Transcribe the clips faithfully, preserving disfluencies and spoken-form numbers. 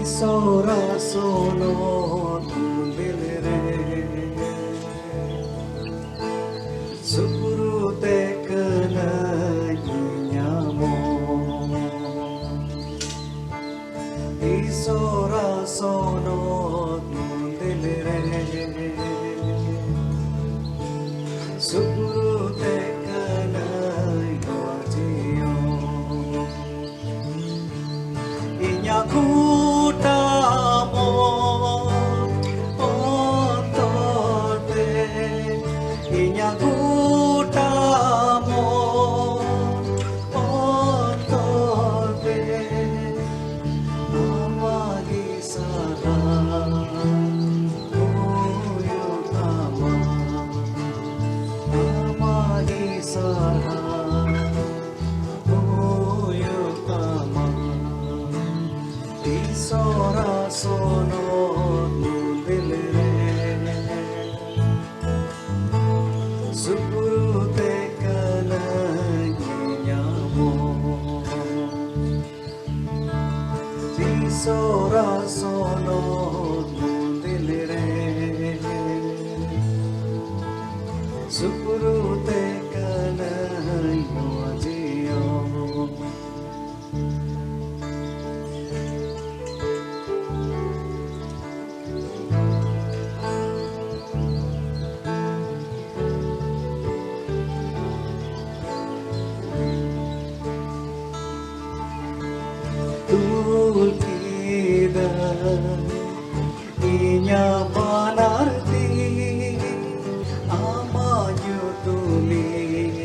ᱥᱚᱨᱟ ᱥᱚᱱᱚᱛ ᱢᱚᱱᱫᱤᱨ ᱨᱮ ᱥᱩᱯᱨᱩ ᱛᱮ ᱠᱟᱹᱱᱟᱹᱧ ᱧᱟᱢᱚᱜ᱾ ᱤᱥᱚᱨᱟ ᱥᱚᱱᱚᱛ ᱢᱚᱱᱫᱤᱨ ᱨᱮ ᱥᱩᱯᱨᱩ ᱛᱮ ᱠᱟᱹᱱᱟᱹᱧ ᱡᱤᱭᱚᱱ᱾ ᱤᱧᱟᱜ ᱜᱚᱴᱟ ᱢᱚᱱ ᱚᱱᱛᱚᱨ ᱛᱮ, ᱤᱧᱟᱜ ᱜᱚᱴᱟ ᱢᱚᱱ ᱚᱱᱛᱚᱨ ᱛᱮ, ᱟᱢᱟᱜ ᱜᱮ ᱥᱟᱨᱦᱟᱣ ᱦᱩᱭᱩᱜ ᱛᱟᱢᱟ, ᱟᱢᱟᱜ ᱜᱮ ᱥᱟᱨᱦᱟᱣ ᱦᱩᱭᱩᱜ ᱛᱟᱢᱟ᱾ ᱤᱥᱚᱨᱟ ᱥᱚᱱᱚᱛ ᱢᱚᱱᱫᱤᱨ ᱨᱮ ᱥᱩᱯᱨᱩ ᱛᱮ ᱠᱟᱹᱱᱟᱹᱧ ᱧᱟᱢᱚᱜ᱾ ᱤᱥᱚᱨᱟ ᱥᱚᱱᱚᱛ ᱢᱚᱱᱫᱤᱨ ᱨᱮ ᱥᱩᱯᱨᱩ ᱛᱮ ᱠᱟᱹᱱᱟᱹᱧ ᱱᱚᱣᱟ ᱡᱤᱭᱚᱱ᱾ ᱛᱩᱞ ᱠᱮᱫᱟ ᱤᱧᱟᱜ ᱵᱟᱱᱟᱨ ᱛᱤ ᱟᱢᱟᱜ ᱧᱩᱛᱩᱢᱤᱧ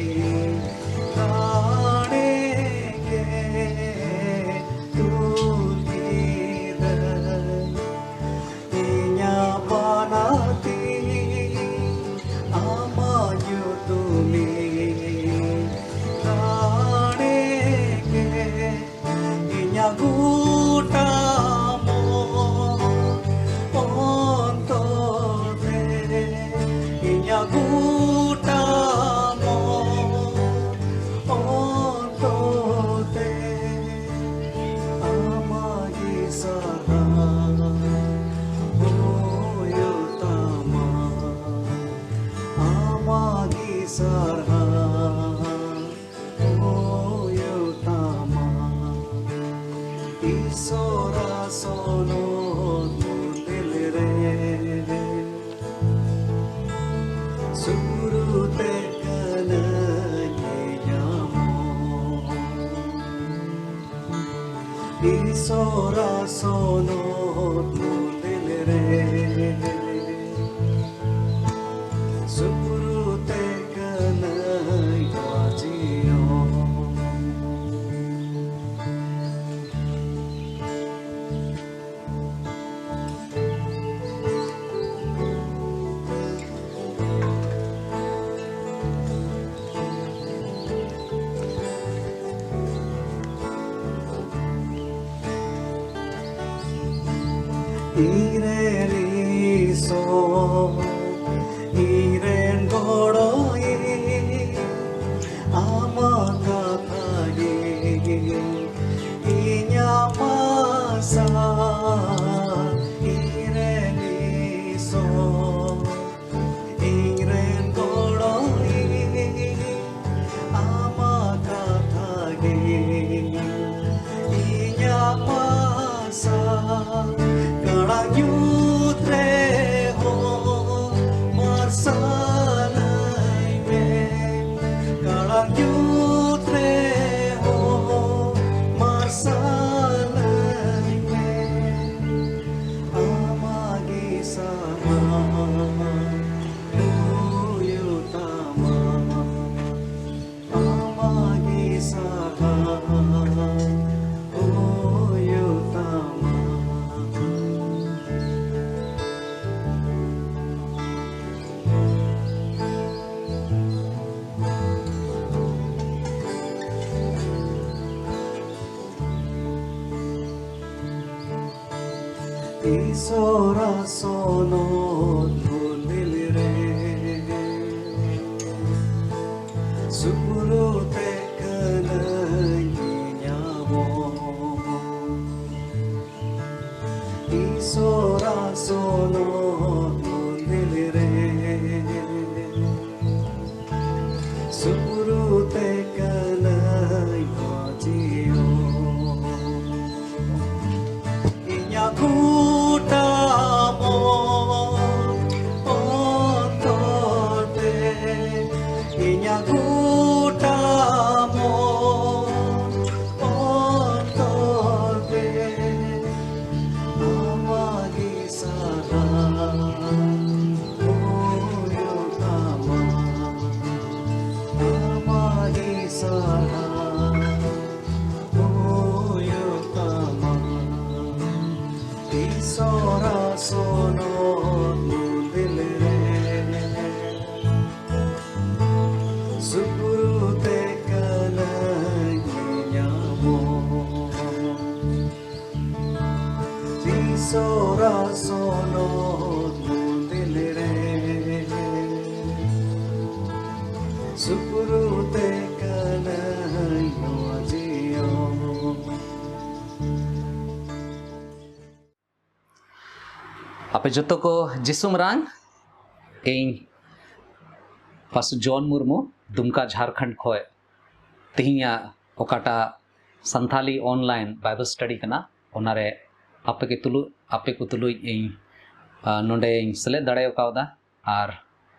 ᱨᱟᱲᱮ ᱜᱮ᱾ ᱛᱩᱞ ᱠᱮᱫᱟ ᱤᱧᱟᱜ ᱵᱟᱱᱟᱨ ᱛᱤ ᱟᱢᱟᱜ ᱧᱩᱛᱩᱢᱤᱧ ᱨᱟᱲᱮ ᱜᱮ᱾ ᱤᱧᱟᱜ ᱜᱚᱴᱟ ᱢᱚᱱ ᱤᱥᱚᱨᱟ ᱥᱚᱱᱚᱛ ᱢᱚᱱᱫᱤᱞ ᱨᱮ ᱥᱩᱯᱨᱩ ᱛᱮ ᱠᱟᱹᱱᱟᱹᱧ ᱵᱟᱡᱤᱭᱚ᱾ ᱤᱧᱨᱮᱱ ᱤᱥᱚᱨ, ᱤᱧᱨᱮᱱ ᱜᱚᱲᱚᱭᱤᱡ, ᱟᱢᱟᱜ ᱠᱟᱛᱷᱟ ᱜᱮ ᱤᱧᱟᱜ ᱟᱥᱟ᱾ ᱤᱧᱨᱮᱱ ᱤᱥᱚᱨ, ᱤᱧᱨᱮᱱ ᱜᱚᱲᱚᱭᱤᱡ, ᱟᱢᱟᱜ ᱠᱟᱛᱷᱟ ᱜᱮ ᱤᱧᱟᱜ ᱟᱥᱟ᱾ ᱠᱟᱲᱟᱝ ᱧᱩᱛ ᱨᱮᱦᱚᱸ ᱢᱟᱨᱥᱟᱞᱟᱹᱧ ᱢᱮ, ᱠᱟᱲᱟᱝ ᱧᱩᱛ ᱨᱮᱦᱚᱸ ᱢᱟᱨᱥᱟᱞᱟᱹᱧ ᱢᱮ᱾ ᱟᱢᱟᱜ ᱜᱮ ᱥᱟᱦᱟᱨ ᱦᱩᱭᱩᱜ ᱛᱟᱢᱟ, ᱟᱢᱟᱜ ᱜᱮ ᱥᱟᱦᱟᱨ ᱦᱩᱭᱩᱜ ᱛᱟᱢᱟ᱾ ᱤᱥᱚᱨᱟ ᱥᱚᱱᱚᱛ ᱢᱚᱱᱫᱤᱞ ᱨᱮ ᱥᱩᱯᱨᱩ ᱛᱮ ᱠᱟᱹᱱᱟᱹᱧ ᱧᱟᱢᱚᱜ᱾ ᱤᱥᱚᱨᱟ ᱥᱚᱱᱚᱛ ᱢᱚᱱᱫᱤᱞ ᱨᱮ ᱥᱩᱯᱨᱩ ᱛᱮ ᱠᱟᱹᱱᱟᱹᱧ ᱵᱟᱡᱤᱭᱚ᱾ ᱤᱧᱟᱜ ᱜᱚᱴᱟ ᱢᱚᱱ ᱚᱱᱛᱚᱨ ᱛᱮ, ᱤᱧᱟᱜ ᱜᱚᱴᱟ ᱥᱟᱨᱦᱟᱣ ᱦᱩᱭᱩᱜ ᱛᱟᱢᱟ, ᱛᱤᱥ ᱦᱚᱸ ᱥᱚᱱᱚᱛ ᱢᱚᱱᱫᱤᱞ ᱨᱮ ᱥᱩᱯᱨᱩ ᱛᱮ ᱠᱟᱱᱟᱧ ᱧᱟᱢᱚᱜ᱾ ᱛᱤᱥ ᱦᱚᱸ ᱥᱚᱱᱚᱛ ᱢᱚᱱᱫᱤᱞ ᱨᱮ ᱥᱩᱯᱨᱩ ᱛᱮ ᱠᱟᱱᱟᱧ ᱱᱚᱣᱟ ᱡᱤᱭᱚᱱ᱾ ᱟᱯᱮ ᱡᱚᱛᱚ ᱠᱚ ᱡᱤᱥᱩ ᱢᱟᱨᱟᱝ᱾ ᱤᱧ ᱯᱟᱥ ᱡᱚᱱ ᱢᱩᱨᱢᱩ, ᱫᱩᱢᱠᱟ, ᱡᱷᱟᱲᱠᱷᱚᱸᱰ ᱠᱷᱚᱱ ᱛᱮᱦᱮᱧᱟᱜ ᱚᱠᱟᱴᱟᱜ ᱥᱟᱱᱛᱷᱟᱞᱤ online Bible study ᱠᱟᱱᱟ, ᱚᱱᱟᱨᱮ ᱟᱯᱮ ᱠᱚ ᱛᱩᱞᱩᱡ, ᱟᱯᱮ ᱠᱚ ᱛᱩᱞᱩᱡ ᱤᱧ, ᱟ, ᱱᱚᱰᱮᱧ ᱥᱮᱞᱮᱫ ᱫᱟᱲᱮ ᱠᱟᱣᱫᱟ᱾ ᱟᱨ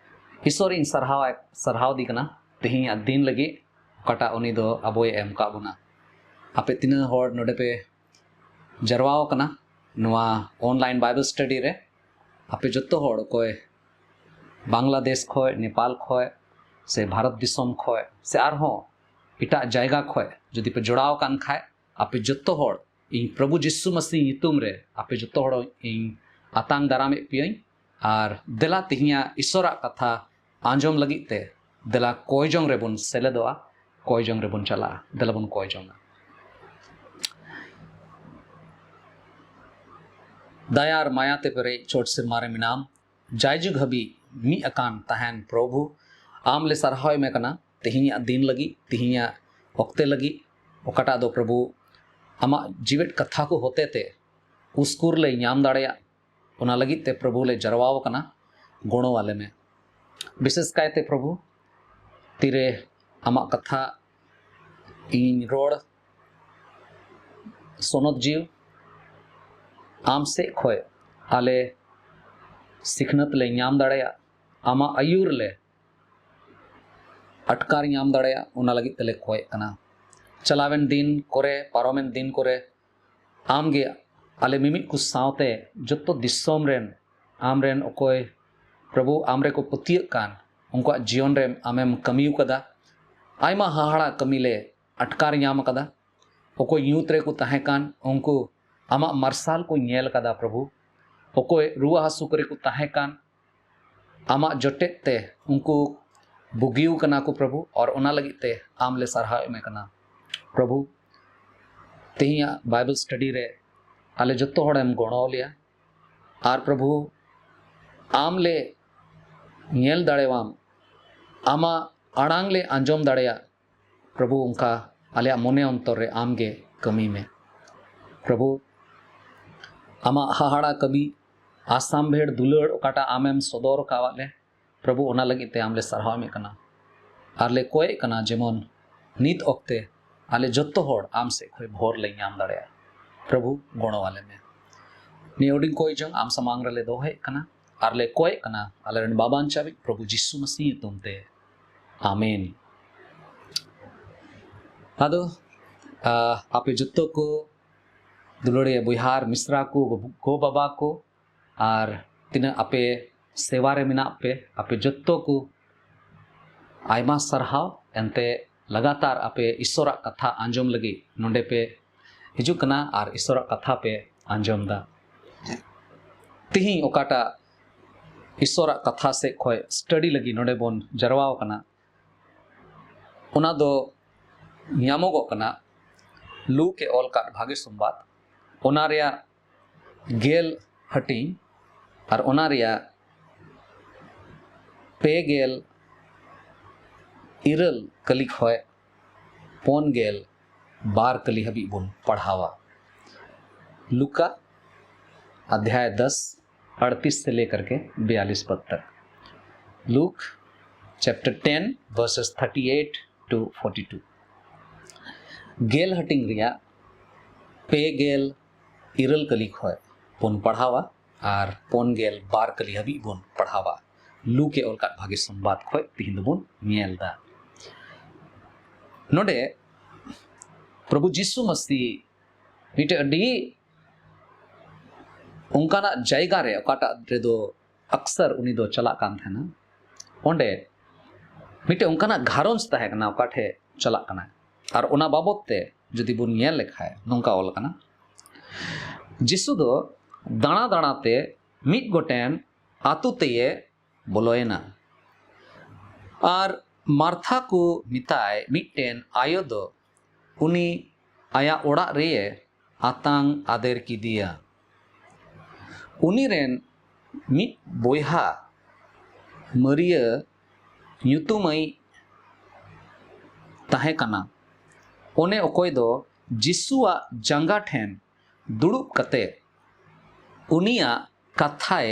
ᱤᱥᱚᱨ ᱤᱧ ᱥᱟᱨᱦᱟᱣ, ᱥᱟᱨᱦᱟᱣ ᱫᱤ ᱠᱟᱱᱟ ᱛᱮᱦᱮᱧᱟᱜ ᱫᱤᱱ ᱞᱟᱹᱜᱤᱫ, ᱚᱠᱟᱴᱟᱜ ᱩᱱᱤ ᱫᱚ ᱟᱵᱚᱭ ᱮᱢ ᱠᱟᱜ ᱵᱚᱱᱟ᱾ ᱟᱯᱮ ᱛᱤᱱᱟᱹᱜ ᱦᱚᱲ ᱱᱚᱰᱮ ᱯᱮ ᱡᱟᱨᱣᱟ ᱟᱠᱟᱱᱟ ᱱᱚᱣᱟ online Bible study ᱨᱮ, ᱟᱯᱮ ᱡᱚᱛᱚ ᱦᱚᱲ, ᱚᱠᱚᱭ ᱵᱟᱝᱞᱟᱫᱮᱥ ᱠᱷᱚᱱ, ᱱᱮᱯᱟᱞ ᱠᱷᱚᱱ, ᱥᱮ ᱵᱷᱟᱨᱚᱛ ᱫᱤᱥᱚᱢ ᱠᱷᱚᱱ, ᱥᱮ ᱟᱨᱦᱚᱸ ᱮᱴᱟᱜ ᱡᱟᱭᱜᱟ ᱠᱷᱚᱱ ᱡᱩᱫᱤ ᱯᱮ ᱡᱚᱲᱟᱣ ᱟᱠᱟᱱ ᱠᱷᱟᱡ, ᱟᱯᱮ ᱡᱚᱛᱚ ᱦᱚᱲ ᱤᱧ ᱯᱨᱚᱵᱷᱩ ᱡᱤᱥᱩ ᱢᱟᱹᱥᱤ ᱧᱩᱛᱩᱢ ᱨᱮ ᱟᱯᱮ ᱡᱚᱛᱚ ᱦᱚᱲ ᱤᱧ ᱟᱛᱟᱝ ᱫᱟᱨᱟᱢᱮᱫ ᱯᱮᱭᱟᱹᱧ᱾ ᱟᱨ ᱫᱮᱞᱟ ᱛᱮᱦᱮᱧᱟᱜ ᱤᱥᱚᱨᱟᱜ ᱠᱟᱛᱷᱟ ᱟᱸᱡᱚᱢ ᱞᱟᱹᱜᱤᱫ ᱛᱮ ᱫᱮᱞᱟ ᱠᱚᱭ ᱡᱚᱝ ᱨᱮᱵᱚᱱ ᱥᱮᱞᱮᱫᱚᱜᱼᱟ, ᱠᱚᱭ ᱡᱚᱝ ᱨᱮᱵᱚᱱ ᱪᱟᱞᱟᱜᱼᱟ᱾ ᱫᱮᱞᱟ ᱵᱚᱱ ᱠᱚᱭ ᱡᱚᱝᱟ᱾ ᱫᱟᱭᱟ ᱟᱨ ᱢᱟᱭᱟ ᱛᱮ ᱯᱮᱨᱮᱡ ᱪᱚᱴ ᱥᱮᱨᱢᱟ ᱨᱮ ᱢᱮᱱᱟᱢ, ᱡᱟᱭᱡᱩᱜᱽ ᱦᱟᱹᱵᱤᱡ ᱢᱤᱫ ᱟᱠᱟᱱ ᱛᱟᱦᱮᱱ ᱯᱨᱚᱵᱷᱩ, ᱟᱢ ᱞᱮ ᱥᱟᱨᱦᱟᱣ ᱮᱢᱮ ᱠᱟᱱᱟ ᱛᱮᱦᱮᱧᱟᱜ ᱫᱤᱱ ᱞᱟᱹᱜᱤᱫ, ᱛᱮᱦᱮᱧᱟᱜ ᱚᱠᱛᱮ ᱞᱟᱹᱜᱤᱫ, ᱚᱠᱟᱴᱟᱜ ᱫᱚ ᱯᱨᱚᱵᱷᱩ ᱟᱢᱟᱜ ᱡᱤᱣᱮᱫ ᱠᱟᱛᱷᱟ ᱠᱚ ᱦᱚᱛᱮ ᱛᱮ ᱩᱥᱠᱩᱨ ᱞᱮ ᱧᱟᱢ ᱫᱟᱲᱮᱭᱟᱜ, ᱚᱱᱟ ᱞᱟᱹᱜᱤᱫ ᱛᱮ ᱯᱨᱚᱵᱷᱩ ᱞᱮ ᱡᱟᱨᱣᱟᱣ ᱟᱠᱟᱱᱟ, ᱜᱚᱲᱚ ᱟᱞᱮ ᱢᱮ᱾ ᱵᱤᱥᱮᱥ ᱠᱟᱭᱛᱮ ᱯᱨᱚᱵᱷᱩ, ᱛᱤᱨᱮ ᱟᱢᱟᱜ ᱠᱟᱛᱷᱟ ᱤᱧ ᱨᱚᱲ, ᱥᱚᱱᱚᱛ ᱡᱤᱣᱤ ᱟᱢ ᱥᱮᱫ ᱠᱷᱚᱱ ᱟᱞᱮ ᱥᱤᱠᱷᱱᱟᱹᱛ ᱞᱮ ᱧᱟᱢ ᱫᱟᱲᱮᱭᱟᱜ, ᱟᱢᱟᱜ ᱟᱹᱭᱩᱨ ᱞᱮ ᱟᱴᱠᱟᱨ ᱧᱟᱢ ᱫᱟᱲᱮᱭᱟᱜ, ᱚᱱᱟ ᱞᱟᱹᱜᱤᱫ ᱛᱮᱞᱮ ᱠᱚᱭᱮᱜ ᱠᱟᱱᱟ᱾ ᱪᱟᱞᱟᱣᱮᱱ ᱫᱤᱱ ᱠᱚᱨᱮ, ᱯᱟᱨᱚᱢᱮᱱ ᱫᱤᱱ ᱠᱚᱨᱮ ᱟᱢᱜᱮ ᱟᱞᱮ ᱢᱤᱢᱤᱫ ᱠᱚ ᱥᱟᱶᱛᱮ ᱡᱚᱛᱚ ᱫᱤᱥᱚᱢ ᱨᱮᱱ ᱟᱢᱨᱮᱱ ᱚᱠᱚᱭ ᱯᱨᱚᱵᱷᱩ ᱟᱢ ᱨᱮᱠᱚ ᱯᱟᱹᱛᱭᱟᱹᱜ ᱠᱟᱱ, ᱩᱱᱠᱩᱣᱟᱜ ᱡᱤᱭᱚᱱ ᱨᱮ ᱟᱢᱮᱢ ᱠᱟᱹᱢᱤ ᱟᱠᱟᱫᱟ᱾ ᱟᱭᱢᱟ ᱦᱟᱦᱟᱲᱟ ᱠᱟᱹᱢᱤ ᱞᱮ ᱟᱴᱠᱟᱨ ᱧᱟᱢ ᱟᱠᱟᱫᱟ᱾ ᱚᱠᱚᱭ ᱧᱩᱛ ᱨᱮᱠᱚ ᱛᱟᱦᱮᱸ ᱠᱟᱱ, ᱩᱱᱠᱩ ᱟᱢᱟᱜ ᱢᱟᱨᱥᱟᱞ ᱠᱚ ᱧᱮᱞ ᱟᱠᱟᱫᱟ, ᱯᱨᱚᱵᱷᱩ᱾ ᱚᱠᱚᱭ ᱨᱩᱣᱟᱹ ᱦᱟᱹᱥᱩ ᱠᱚᱨᱮ ᱠᱚ ᱛᱟᱦᱮᱸ ᱠᱟᱱ, ᱟᱢᱟᱜ ᱡᱚᱴᱮᱫ ᱛᱮ ᱩᱱᱠᱩ ᱵᱩᱜᱤᱣ ᱠᱟᱱᱟ ᱠᱚ, ᱯᱨᱚᱵᱷᱩ, ᱟᱨ ᱚᱱᱟ ᱞᱟᱹᱜᱤᱫ ᱛᱮ ᱟᱢ ᱞᱮ ᱥᱟᱨᱦᱟᱣ ᱮᱢᱮ ᱠᱟᱱᱟ, ᱯᱨᱚᱵᱷᱩ᱾ ᱛᱮᱦᱮᱧᱟᱜ ᱵᱟᱭᱵᱮᱞ ᱥᱴᱟᱰᱤ ᱨᱮ ᱟᱞᱮ ᱡᱚᱛᱚ ᱦᱚᱲᱮᱢ ᱜᱚᱲᱚ ᱞᱮᱭᱟ, ᱟᱨ ᱯᱨᱚᱵᱷᱩ, ᱟᱢ ᱞᱮ ᱧᱮᱞ ᱫᱟᱲᱮᱣᱟᱢ, ᱟᱢᱟᱜ ᱟᱲᱟᱝ ᱞᱮ ᱟᱸᱡᱚᱢ ᱫᱟᱲᱮᱭᱟᱜ, ᱯᱨᱚᱵᱷᱩ, ᱚᱱᱠᱟ ᱟᱞᱮᱭᱟᱜ ᱢᱚᱱᱮ ᱚᱱᱛᱚᱨ ᱨᱮ ᱟᱢ ᱜᱮ ᱠᱟᱹᱢᱤ ᱢᱮ᱾ ᱯᱨᱚᱵᱷᱩ, ᱟᱢᱟᱜ ᱦᱟᱦᱟᱲᱟ ᱠᱟᱹᱢᱤ, ᱟᱥᱟᱢᱵᱷᱮᱲ ᱫᱩᱞᱟᱹᱲ ᱚᱠᱟᱴᱟᱜ ᱟᱢᱮᱢ ᱥᱚᱫᱚᱨ ᱟᱠᱟᱣᱟᱫ ᱞᱮ, ᱯᱨᱚᱵᱷᱩ, ᱚᱱᱟ ᱞᱟᱹᱜᱤᱫ ᱛᱮ ᱟᱢ ᱞᱮ ᱥᱟᱨᱦᱟᱣ ᱮᱢᱮᱫ ᱠᱟᱱᱟ᱾ ᱟᱨ ᱞᱮ ᱠᱚᱭᱮᱜ ᱠᱟᱱᱟ ᱡᱮᱢᱚᱱ ᱱᱤᱛ ᱚᱠᱛᱮ ᱟᱞᱮ ᱡᱚᱛᱚ ᱦᱚᱲ ᱟᱢ ᱥᱮᱫ ᱠᱷᱚᱱ ᱵᱷᱳᱨ ᱞᱮ ᱧᱟᱢ ᱫᱟᱲᱮᱭᱟᱜᱼᱟ᱾ ᱯᱨᱚᱵᱷᱩ, ᱜᱚᱲᱚ ᱟᱞᱮ ᱢᱮ᱾ ᱱᱤᱭᱟᱹ ᱦᱩᱰᱤᱧ ᱠᱚᱭ ᱡᱚᱝ ᱟᱢ ᱥᱟᱢᱟᱝ ᱨᱮᱞᱮ ᱫᱚᱦᱚᱭᱮᱫ ᱠᱟᱱᱟ ᱟᱨ ᱞᱮ ᱠᱚᱭᱮᱜ ᱠᱟᱱᱟ ᱟᱞᱮᱨᱮᱱ ᱵᱟᱵᱟᱧᱪᱟᱣᱤᱡ ᱯᱨᱚᱵᱷᱩ ᱡᱤᱥᱩ ᱢᱟᱹᱥᱤ ᱧᱩᱛᱩᱢ ᱛᱮ, ᱟᱢᱮᱱ᱾ ᱟᱫᱚ, ᱟᱦ, ᱟᱯᱮ ᱡᱚᱛᱚ ᱠᱚ ᱫᱩᱞᱟᱹᱲᱤᱭᱟᱹ ᱵᱚᱭᱦᱟ ᱟᱨ ᱢᱤᱥᱨᱟ ᱠᱚ, ᱜᱚ ᱵᱟᱵᱟ ᱠᱚ, ᱟᱨ ᱛᱤᱱᱟᱹᱜ ᱟᱯᱮ ᱥᱮᱵᱟ ᱨᱮ ᱢᱮᱱᱟᱜ ᱯᱮ, ᱟᱯᱮ ᱡᱚᱛᱚ ᱠᱚ ᱟᱭᱢᱟ ᱥᱟᱨᱦᱟᱣ᱾ ᱮᱱᱛᱮ ᱞᱟᱜᱟᱛᱟᱨ ᱟᱯᱮ ᱤᱥᱚᱨᱟᱜ ᱠᱟᱛᱷᱟ ᱟᱸᱡᱚᱢ ᱞᱟᱹᱜᱤᱫ ᱱᱚᱰᱮ ᱯᱮ ᱦᱤᱡᱩᱜ ᱠᱟᱱᱟ ᱟᱨ ᱤᱥᱚᱨᱟᱜ ᱠᱟᱛᱷᱟ ᱯᱮ ᱟᱸᱡᱚᱢ ᱫᱟ᱾ ᱛᱤᱦᱤᱧ ᱚᱠᱟᱴᱟᱜ ᱤᱥᱚᱨᱟᱜ ᱠᱟᱛᱷᱟ ᱥᱮᱫ ᱠᱷᱚᱱ ᱥᱴᱟᱰᱤ ᱞᱟᱹᱜᱤᱫ ᱱᱚᱰᱮ ᱵᱚᱱ ᱡᱟᱨᱣᱟ ᱟᱠᱟᱱᱟ, ᱚᱱᱟ ᱫᱚ ᱧᱟᱢᱚᱜᱚᱜ ᱠᱟᱱᱟ ᱞᱩᱠ ᱮ ᱚᱞ ᱠᱟᱫ ᱵᱷᱟᱜᱮ ᱥᱚᱢᱵᱟᱫ, ᱚᱱᱟ ᱨᱮᱭᱟᱜ ᱜᱮᱞ ᱦᱟᱹᱴᱤᱧ ᱟᱨ ᱚᱱᱟ ᱨᱮᱭᱟᱜ ᱯᱮ ᱜᱮᱞ ᱤᱨᱟᱹᱞ ᱠᱟᱹᱞᱤ ᱠᱷᱚᱱ ᱯᱩᱱ ᱜᱮᱞ ᱵᱟᱨ ᱠᱟᱹᱞᱤ ᱦᱟᱹᱵᱤᱡ ᱵᱚᱱ ᱯᱟᱲᱦᱟᱣᱟ᱾ ᱞᱩᱠᱟ ᱟᱫᱷᱭᱟᱭ ᱫᱟᱥ, ᱟᱲᱛᱤᱥ ᱥᱮ ᱞᱮᱠᱟᱨ ᱠᱮ ᱵᱤᱭᱟᱞᱤᱥ ᱯᱚᱫ ᱛᱚᱠ᱾ Luke chapter ten, verses thirty-eight to forty-two. ᱜᱮᱞ ᱦᱟᱹᱴᱤᱧ ᱨᱮᱭᱟᱜ ᱯᱮ ᱜᱮᱞ ᱤᱨᱟᱹᱞ ᱠᱟᱹᱞᱤ ᱠᱷᱚᱱ ᱵᱚᱱ ᱯᱟᱲᱦᱟᱣᱟ ᱟᱨ ᱯᱩᱱ ᱜᱮᱞ ᱵᱟᱨ ᱠᱟᱹᱞᱤ ᱦᱟᱹᱵᱤᱡ ᱵᱚᱱ ᱯᱟᱲᱦᱟᱣᱟ᱾ ᱞᱩᱠ ᱮ ᱚᱞ ᱠᱟᱫ ᱵᱷᱟᱜᱮ ᱥᱚᱢᱵᱟᱫ ᱠᱷᱚᱱ ᱛᱤᱦᱤᱧ ᱫᱚᱵᱚᱱ ᱧᱮᱞ ᱫᱟ᱾ ᱱᱚᱰᱮ ᱯᱨᱚᱵᱷᱩ ᱡᱤᱥᱩ ᱢᱟᱹᱥᱤ ᱢᱤᱫᱴᱮᱡ ᱟᱹᱰᱤ ᱚᱱᱠᱟᱱᱟᱜ ᱡᱟᱭᱜᱟ ᱨᱮ, ᱚᱠᱟᱴᱟᱜ ᱨᱮᱫᱚ ᱟᱠᱥᱟᱨ ᱩᱱᱤ ᱫᱚ ᱪᱟᱞᱟᱜ ᱠᱟᱱ ᱛᱟᱦᱮᱱᱟ, ᱚᱸᱰᱮ ᱢᱤᱫᱴᱮᱱ ᱚᱱᱠᱟᱱᱟᱜ ᱜᱷᱟᱨᱚᱸᱡᱽ ᱛᱟᱦᱮᱸ ᱠᱟᱱᱟ, ᱚᱠᱟ ᱴᱷᱮᱡ ᱪᱟᱞᱟᱜ ᱠᱟᱱᱟᱭ᱾ ᱟᱨ ᱚᱱᱟ ᱵᱟᱵᱚᱛ ᱛᱮ ᱡᱩᱫᱤ ᱵᱚᱱ ᱧᱮᱞ ᱞᱮᱠᱷᱟᱡ, ᱱᱚᱝᱠᱟ ᱚᱞ ᱠᱟᱱᱟ, ᱡᱤᱥᱩ ᱫᱚ ᱫᱟᱬᱟ ᱫᱟᱬᱟ ᱛᱮ ᱢᱤᱫ ᱜᱚᱴᱮᱱ ᱟᱛᱳ ᱛᱮᱭᱮ ᱵᱚᱞᱚᱭᱮᱱᱟ᱾ ᱟᱨ ᱢᱟᱨᱛᱷᱟ ᱠᱚ ᱢᱮᱛᱟᱭ ᱢᱤᱫᱴᱮᱱ ᱟᱭᱳ ᱫᱚ ᱩᱱᱤ ᱟᱭᱟᱜ ᱚᱲᱟᱜ ᱨᱮᱭᱮ ᱟᱛᱟᱝ ᱟᱫᱮᱨ ᱠᱮᱫᱮᱭᱟ᱾ ᱩᱱᱤ ᱨᱮᱱ ᱢᱤᱫ ᱵᱚᱭᱦᱟ ᱢᱟᱹᱨᱤᱭᱟᱹ ᱧᱩᱛᱩᱢᱟᱭ ᱛᱟᱦᱮᱸ ᱠᱟᱱᱟ, ᱚᱱᱮ ᱚᱠᱚᱭ ᱫᱚ ᱡᱤᱥᱩᱣᱟᱜ ᱡᱟᱸᱜᱟ ᱴᱷᱮᱱ ᱫᱩᱲᱩᱵ ᱠᱟᱛᱮ ᱩᱱᱤᱭᱟᱜ ᱠᱟᱛᱷᱟᱭ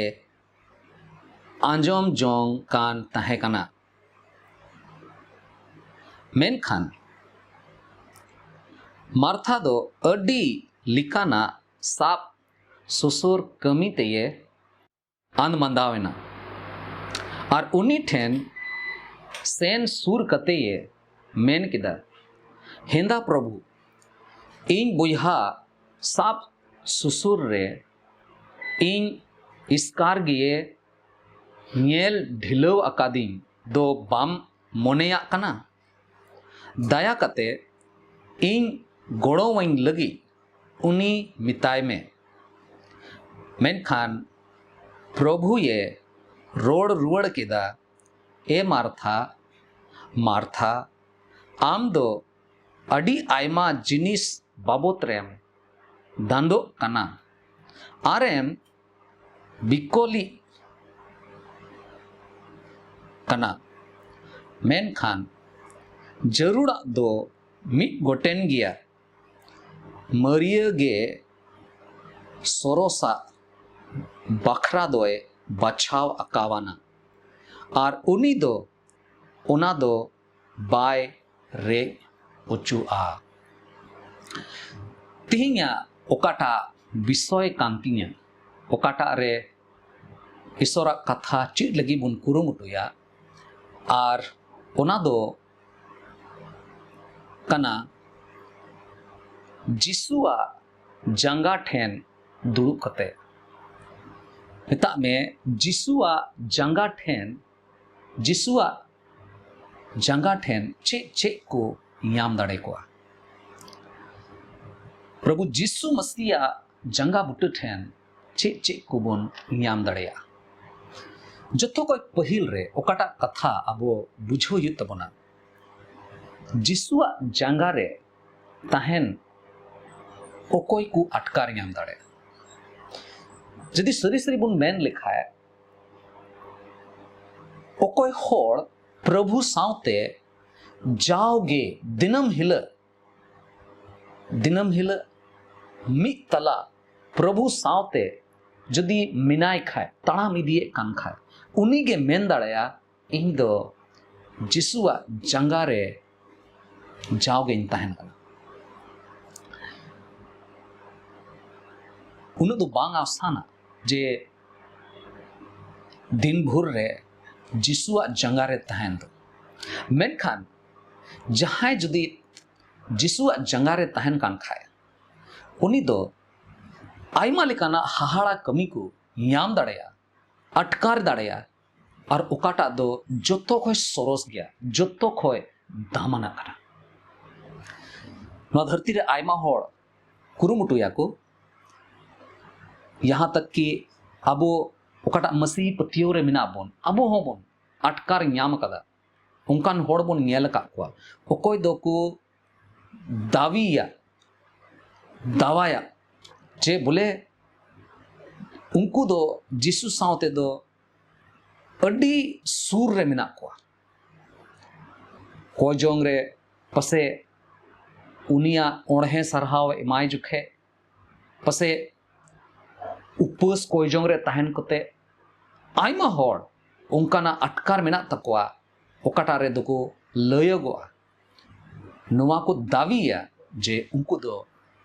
ᱟᱸᱡᱚᱢ ᱡᱚᱝ ᱠᱟᱱ ᱛᱟᱦᱮᱸ ᱠᱟᱱᱟ᱾ ᱢᱮᱱᱠᱷᱟᱱ ᱢᱟᱨᱛᱷᱟ ᱫᱚ ᱟᱹᱰᱤ ᱞᱮᱠᱟᱱᱟᱜ ᱥᱟᱵ ᱥᱩᱥᱩᱨ ᱠᱟᱹᱢᱤ ᱛᱮᱭᱮ ᱟᱱ ᱢᱟᱸᱫᱟᱣ ᱮᱱᱟ᱾ ᱟᱨ ᱩᱱᱤ ᱴᱷᱮᱱ ᱥᱮᱱ ᱥᱩᱨ ᱠᱟᱛᱮᱭᱮ ᱢᱮᱱ ᱠᱮᱫᱟ, ᱦᱮᱸᱫᱟ ᱯᱨᱚᱵᱷᱩ, ᱤᱧ ᱵᱚᱭᱦᱟ ᱥᱟᱵ ᱥᱩᱥᱩᱨ ᱨᱮ ᱤᱧ ᱮᱥᱠᱟᱨ ᱜᱮᱭᱮ ᱧᱮᱞ ᱰᱷᱤᱞᱟᱹᱣ ᱟᱠᱟᱫᱤᱧ ᱫᱚ ᱵᱟᱢ ᱢᱚᱱᱮᱭᱟᱜ ᱠᱟᱱᱟ? ᱫᱟᱭᱟ ᱠᱟᱛᱮ ᱤᱧ ᱜᱚᱲᱚᱣᱟᱹᱧ ᱞᱟᱹᱜᱤᱫ ᱩᱱᱤ ᱢᱮᱛᱟᱭ ᱢᱮ᱾ ᱢᱮᱱᱠᱷᱟᱱ ᱯᱨᱚᱵᱷᱩᱭᱮ ᱨᱚᱲ ᱨᱩᱣᱟᱹᱲ ᱠᱮᱫᱟ, ᱮ ᱢᱟᱨᱛᱷᱟ, ᱢᱟᱨᱛᱷᱟ, ᱟᱢ ᱫᱚ ᱟᱹᱰᱤ ᱟᱭᱢᱟ ᱡᱤᱱᱤᱥ ᱵᱟᱵᱚᱛ ᱨᱮᱢ ᱫᱟᱸᱫᱚᱜ ᱠᱟᱱᱟ ᱟᱨᱮᱢ ᱵᱤᱠᱚᱞᱤᱜ ᱠᱟᱱᱟ, ᱢᱮᱱᱠᱷᱟᱱ ᱡᱟᱹᱨᱩᱲᱟᱜ ᱫᱚ ᱢᱤᱫ ᱜᱚᱴᱮᱱ ᱜᱮᱭᱟ᱾ ᱢᱟᱹᱨᱤᱭᱟᱹ ᱜᱮ ᱥᱚᱨᱚᱥᱟᱜ ᱵᱟᱠᱷᱨᱟ ᱫᱚᱭ ᱵᱟᱪᱷᱟᱣ ᱟᱠᱟᱣᱟᱱᱟ, ᱟᱨ ᱩᱱᱤ ᱫᱚ ᱚᱱᱟ ᱫᱚ ᱵᱟᱭ ᱨᱮᱡ ᱚᱪᱚᱜᱼᱟ᱾ ᱛᱮᱦᱮᱧᱟᱜ ᱚᱠᱟᱴᱟᱜ ᱵᱤᱥᱚᱭ ᱠᱟᱱ ᱛᱤᱧᱟᱹ, ᱚᱠᱟᱴᱟᱜ ᱨᱮ ᱤᱥᱚᱨᱟᱜ ᱠᱟᱛᱷᱟ ᱪᱮᱫ ᱞᱟᱹᱜᱤᱫ ᱵᱚᱱ ᱠᱩᱨᱩᱢᱩᱴᱩᱭᱟ, ᱟᱨ ᱚᱱᱟ ᱫᱚ ᱠᱟᱱᱟ ᱡᱤᱥᱩᱣᱟᱜ ᱡᱟᱸᱜᱟ ᱴᱷᱮᱱ ᱫᱩᱲᱩᱵ ᱠᱟᱛᱮ᱾ ᱢᱮᱛᱟᱜ ᱢᱮ, ᱡᱤᱥᱩᱣᱟᱜ ᱡᱟᱸᱜᱟ ᱴᱷᱮᱱ, ᱡᱤᱥᱩᱣᱟᱜ ᱡᱟᱸᱜᱟ ᱴᱷᱮᱱ ᱪᱮᱫ ᱪᱮᱫ ᱠᱚ ᱧᱟᱢ ᱫᱟᱲᱮ ᱠᱚᱣᱟ? ᱯᱨᱚᱵᱷᱩ ᱡᱤᱥᱩ ᱢᱟᱥᱤᱭᱟᱜ ᱡᱟᱸᱜᱟ ᱵᱩᱴᱟᱹ ᱴᱷᱮᱱ ᱪᱮᱫ ᱪᱮᱫ ᱠᱚᱵᱚᱱ ᱧᱟᱢ ᱫᱟᱲᱮᱭᱟᱜᱼᱟ? ᱡᱚᱛᱚ ᱠᱷᱚᱱ ᱯᱟᱹᱦᱤᱞ ᱨᱮ ᱚᱠᱟᱴᱟᱜ ᱠᱟᱛᱷᱟ ᱟᱵᱚ ᱵᱩᱡᱷᱟᱹᱣ ᱦᱩᱭᱩᱜ ᱛᱟᱵᱚᱱᱟ, ᱡᱤᱥᱩᱣᱟᱜ ᱡᱟᱸᱜᱟ ᱨᱮ ᱛᱟᱦᱮᱱ ᱚᱠᱚᱭ ᱠᱚ ᱟᱴᱠᱟᱨ ᱧᱟᱢ ᱫᱟᱲᱮᱭᱟᱜᱼᱟ? ᱡᱩᱫᱤ ᱥᱟᱹᱨᱤ ᱥᱟᱹᱨᱤ ᱵᱚᱱ ᱢᱮᱱ ᱞᱮᱠᱷᱟᱡ, ᱚᱠᱚᱭ ᱦᱚᱲ ᱯᱨᱚᱵᱷᱩ ᱥᱟᱶᱛᱮ ᱡᱟᱣᱜᱮ ᱫᱤᱱᱟᱹᱢ ᱦᱤᱞᱟᱹᱜ, ᱫᱤᱱᱟᱹᱢ ᱦᱤᱞᱟᱹᱜ ᱢᱤᱫ ᱛᱟᱞᱟ ᱯᱨᱚᱵᱷᱩ ᱥᱟᱶᱛᱮ ᱡᱩᱫᱤ ᱢᱮᱱᱟᱭ ᱠᱷᱟᱡ, ᱛᱟᱲᱟᱢ ᱤᱫᱤᱭᱮᱫ ᱠᱟᱱ ᱠᱷᱟᱡ, ᱩᱱᱤᱜᱮ ᱢᱮᱱ ᱫᱟᱲᱮᱭᱟᱜᱼᱟ, ᱤᱧ ᱫᱚ ᱡᱤᱥᱩᱣᱟᱜ ᱡᱟᱸᱜᱟ ᱨᱮ ᱡᱟᱣᱜᱮᱧ ᱛᱟᱦᱮᱱ ᱠᱟᱱᱟ᱾ ᱩᱱᱟᱹᱜ ᱫᱚ ᱵᱟᱝ ᱟᱥᱟᱱᱟ ᱡᱮ ᱫᱤᱱ ᱵᱷᱳᱨ ᱨᱮ ᱡᱤᱥᱩᱣᱟᱜ ᱡᱟᱸᱜᱟ ᱨᱮ ᱛᱟᱦᱮᱱ ᱫᱚ᱾ ᱢᱮᱱᱠᱷᱟᱱ ᱡᱟᱦᱟᱸᱭ ᱡᱩᱫᱤ ᱡᱤᱥᱩᱣᱟᱜ ᱡᱟᱸᱜᱟ ᱨᱮ ᱛᱟᱦᱮᱱ ᱠᱟᱱ ᱠᱷᱟᱡ, ᱩᱱᱤ ᱫᱚ ᱟᱭᱢᱟ ᱞᱮᱠᱟᱱᱟᱜ ᱦᱟᱦᱟᱲᱟ ᱠᱟᱹᱢᱤ ᱠᱚ ᱧᱟᱢ ᱫᱟᱲᱮᱭᱟᱜᱼᱟ, ᱟᱴᱠᱟᱨ ᱫᱟᱲᱮᱭᱟᱜᱼᱟ, ᱟᱨ ᱚᱠᱟᱴᱟᱜ ᱫᱚ ᱡᱚᱛᱚ ᱠᱷᱚᱡ ᱥᱚᱨᱚᱥ ᱜᱮᱭᱟ, ᱡᱚᱛᱚ ᱠᱷᱚᱡ ᱫᱟᱢᱟᱱᱟᱜ ᱠᱟᱱᱟ᱾ ᱱᱚᱣᱟ ᱫᱷᱟᱹᱨᱛᱤ ᱨᱮ ᱟᱭᱢᱟ ᱦᱚᱲ ᱠᱩᱨᱩᱢᱩᱴᱩᱭᱟᱠᱚ, ᱡᱟᱦᱟᱸ ᱛᱟᱠ ᱠᱤ ᱟᱵᱚ ᱚᱠᱟᱴᱟᱜ ᱢᱟᱹᱥᱤ ᱯᱟᱹᱛᱭᱟᱹᱣ ᱨᱮ ᱢᱮᱱᱟᱜ ᱵᱚᱱ, ᱟᱵᱚ ᱦᱚᱸᱵᱚᱱ ᱟᱴᱠᱟᱨ ᱧᱟᱢ ᱟᱠᱟᱫᱟ᱾ ᱚᱱᱠᱟᱱ ᱦᱚᱲ ᱵᱚᱱ ᱧᱮᱞ ᱟᱠᱟᱫ ᱠᱚᱣᱟ, ᱚᱠᱚᱭ ᱫᱚᱠᱚ ᱫᱟᱣᱤᱭᱟ, ᱫᱟᱣᱟᱭᱟ ᱡᱮ ᱵᱚᱞᱮ ᱩᱱᱠᱩ ᱫᱚ ᱡᱤᱥᱩ ᱥᱟᱶᱛᱮ ᱫᱚ ᱟᱹᱰᱤ ᱥᱩᱨ ᱨᱮ ᱢᱮᱱᱟᱜ ᱠᱚᱣᱟ᱾ ᱠᱚᱭ ᱡᱚᱝ ᱨᱮ ᱯᱟᱥᱮ ᱩᱱᱤᱭᱟᱜ ᱚᱬᱦᱮ ᱥᱟᱨᱦᱟᱣ ᱮᱢᱟᱭ ᱡᱚᱠᱷᱮᱡ, ᱯᱟᱥᱮ ᱩᱯᱟᱹᱥ ᱠᱚᱭ ᱡᱚᱝ ᱨᱮ ᱛᱟᱦᱮᱱ ᱠᱟᱛᱮ ᱟᱭᱢᱟ ᱦᱚᱲ ᱚᱱᱠᱟᱱᱟᱜ ᱟᱴᱠᱟᱨ ᱢᱮᱱᱟᱜ ᱛᱟᱠᱚᱣᱟ, ᱚᱠᱟᱴᱟᱜ ᱨᱮᱫᱚ ᱠᱚ ᱞᱟᱹᱭᱚᱜᱚᱜᱼᱟ, ᱱᱚᱣᱟ ᱠᱚ ᱫᱟᱹᱵᱤᱭᱟ ᱡᱮ ᱩᱱᱠᱩ ᱫᱚ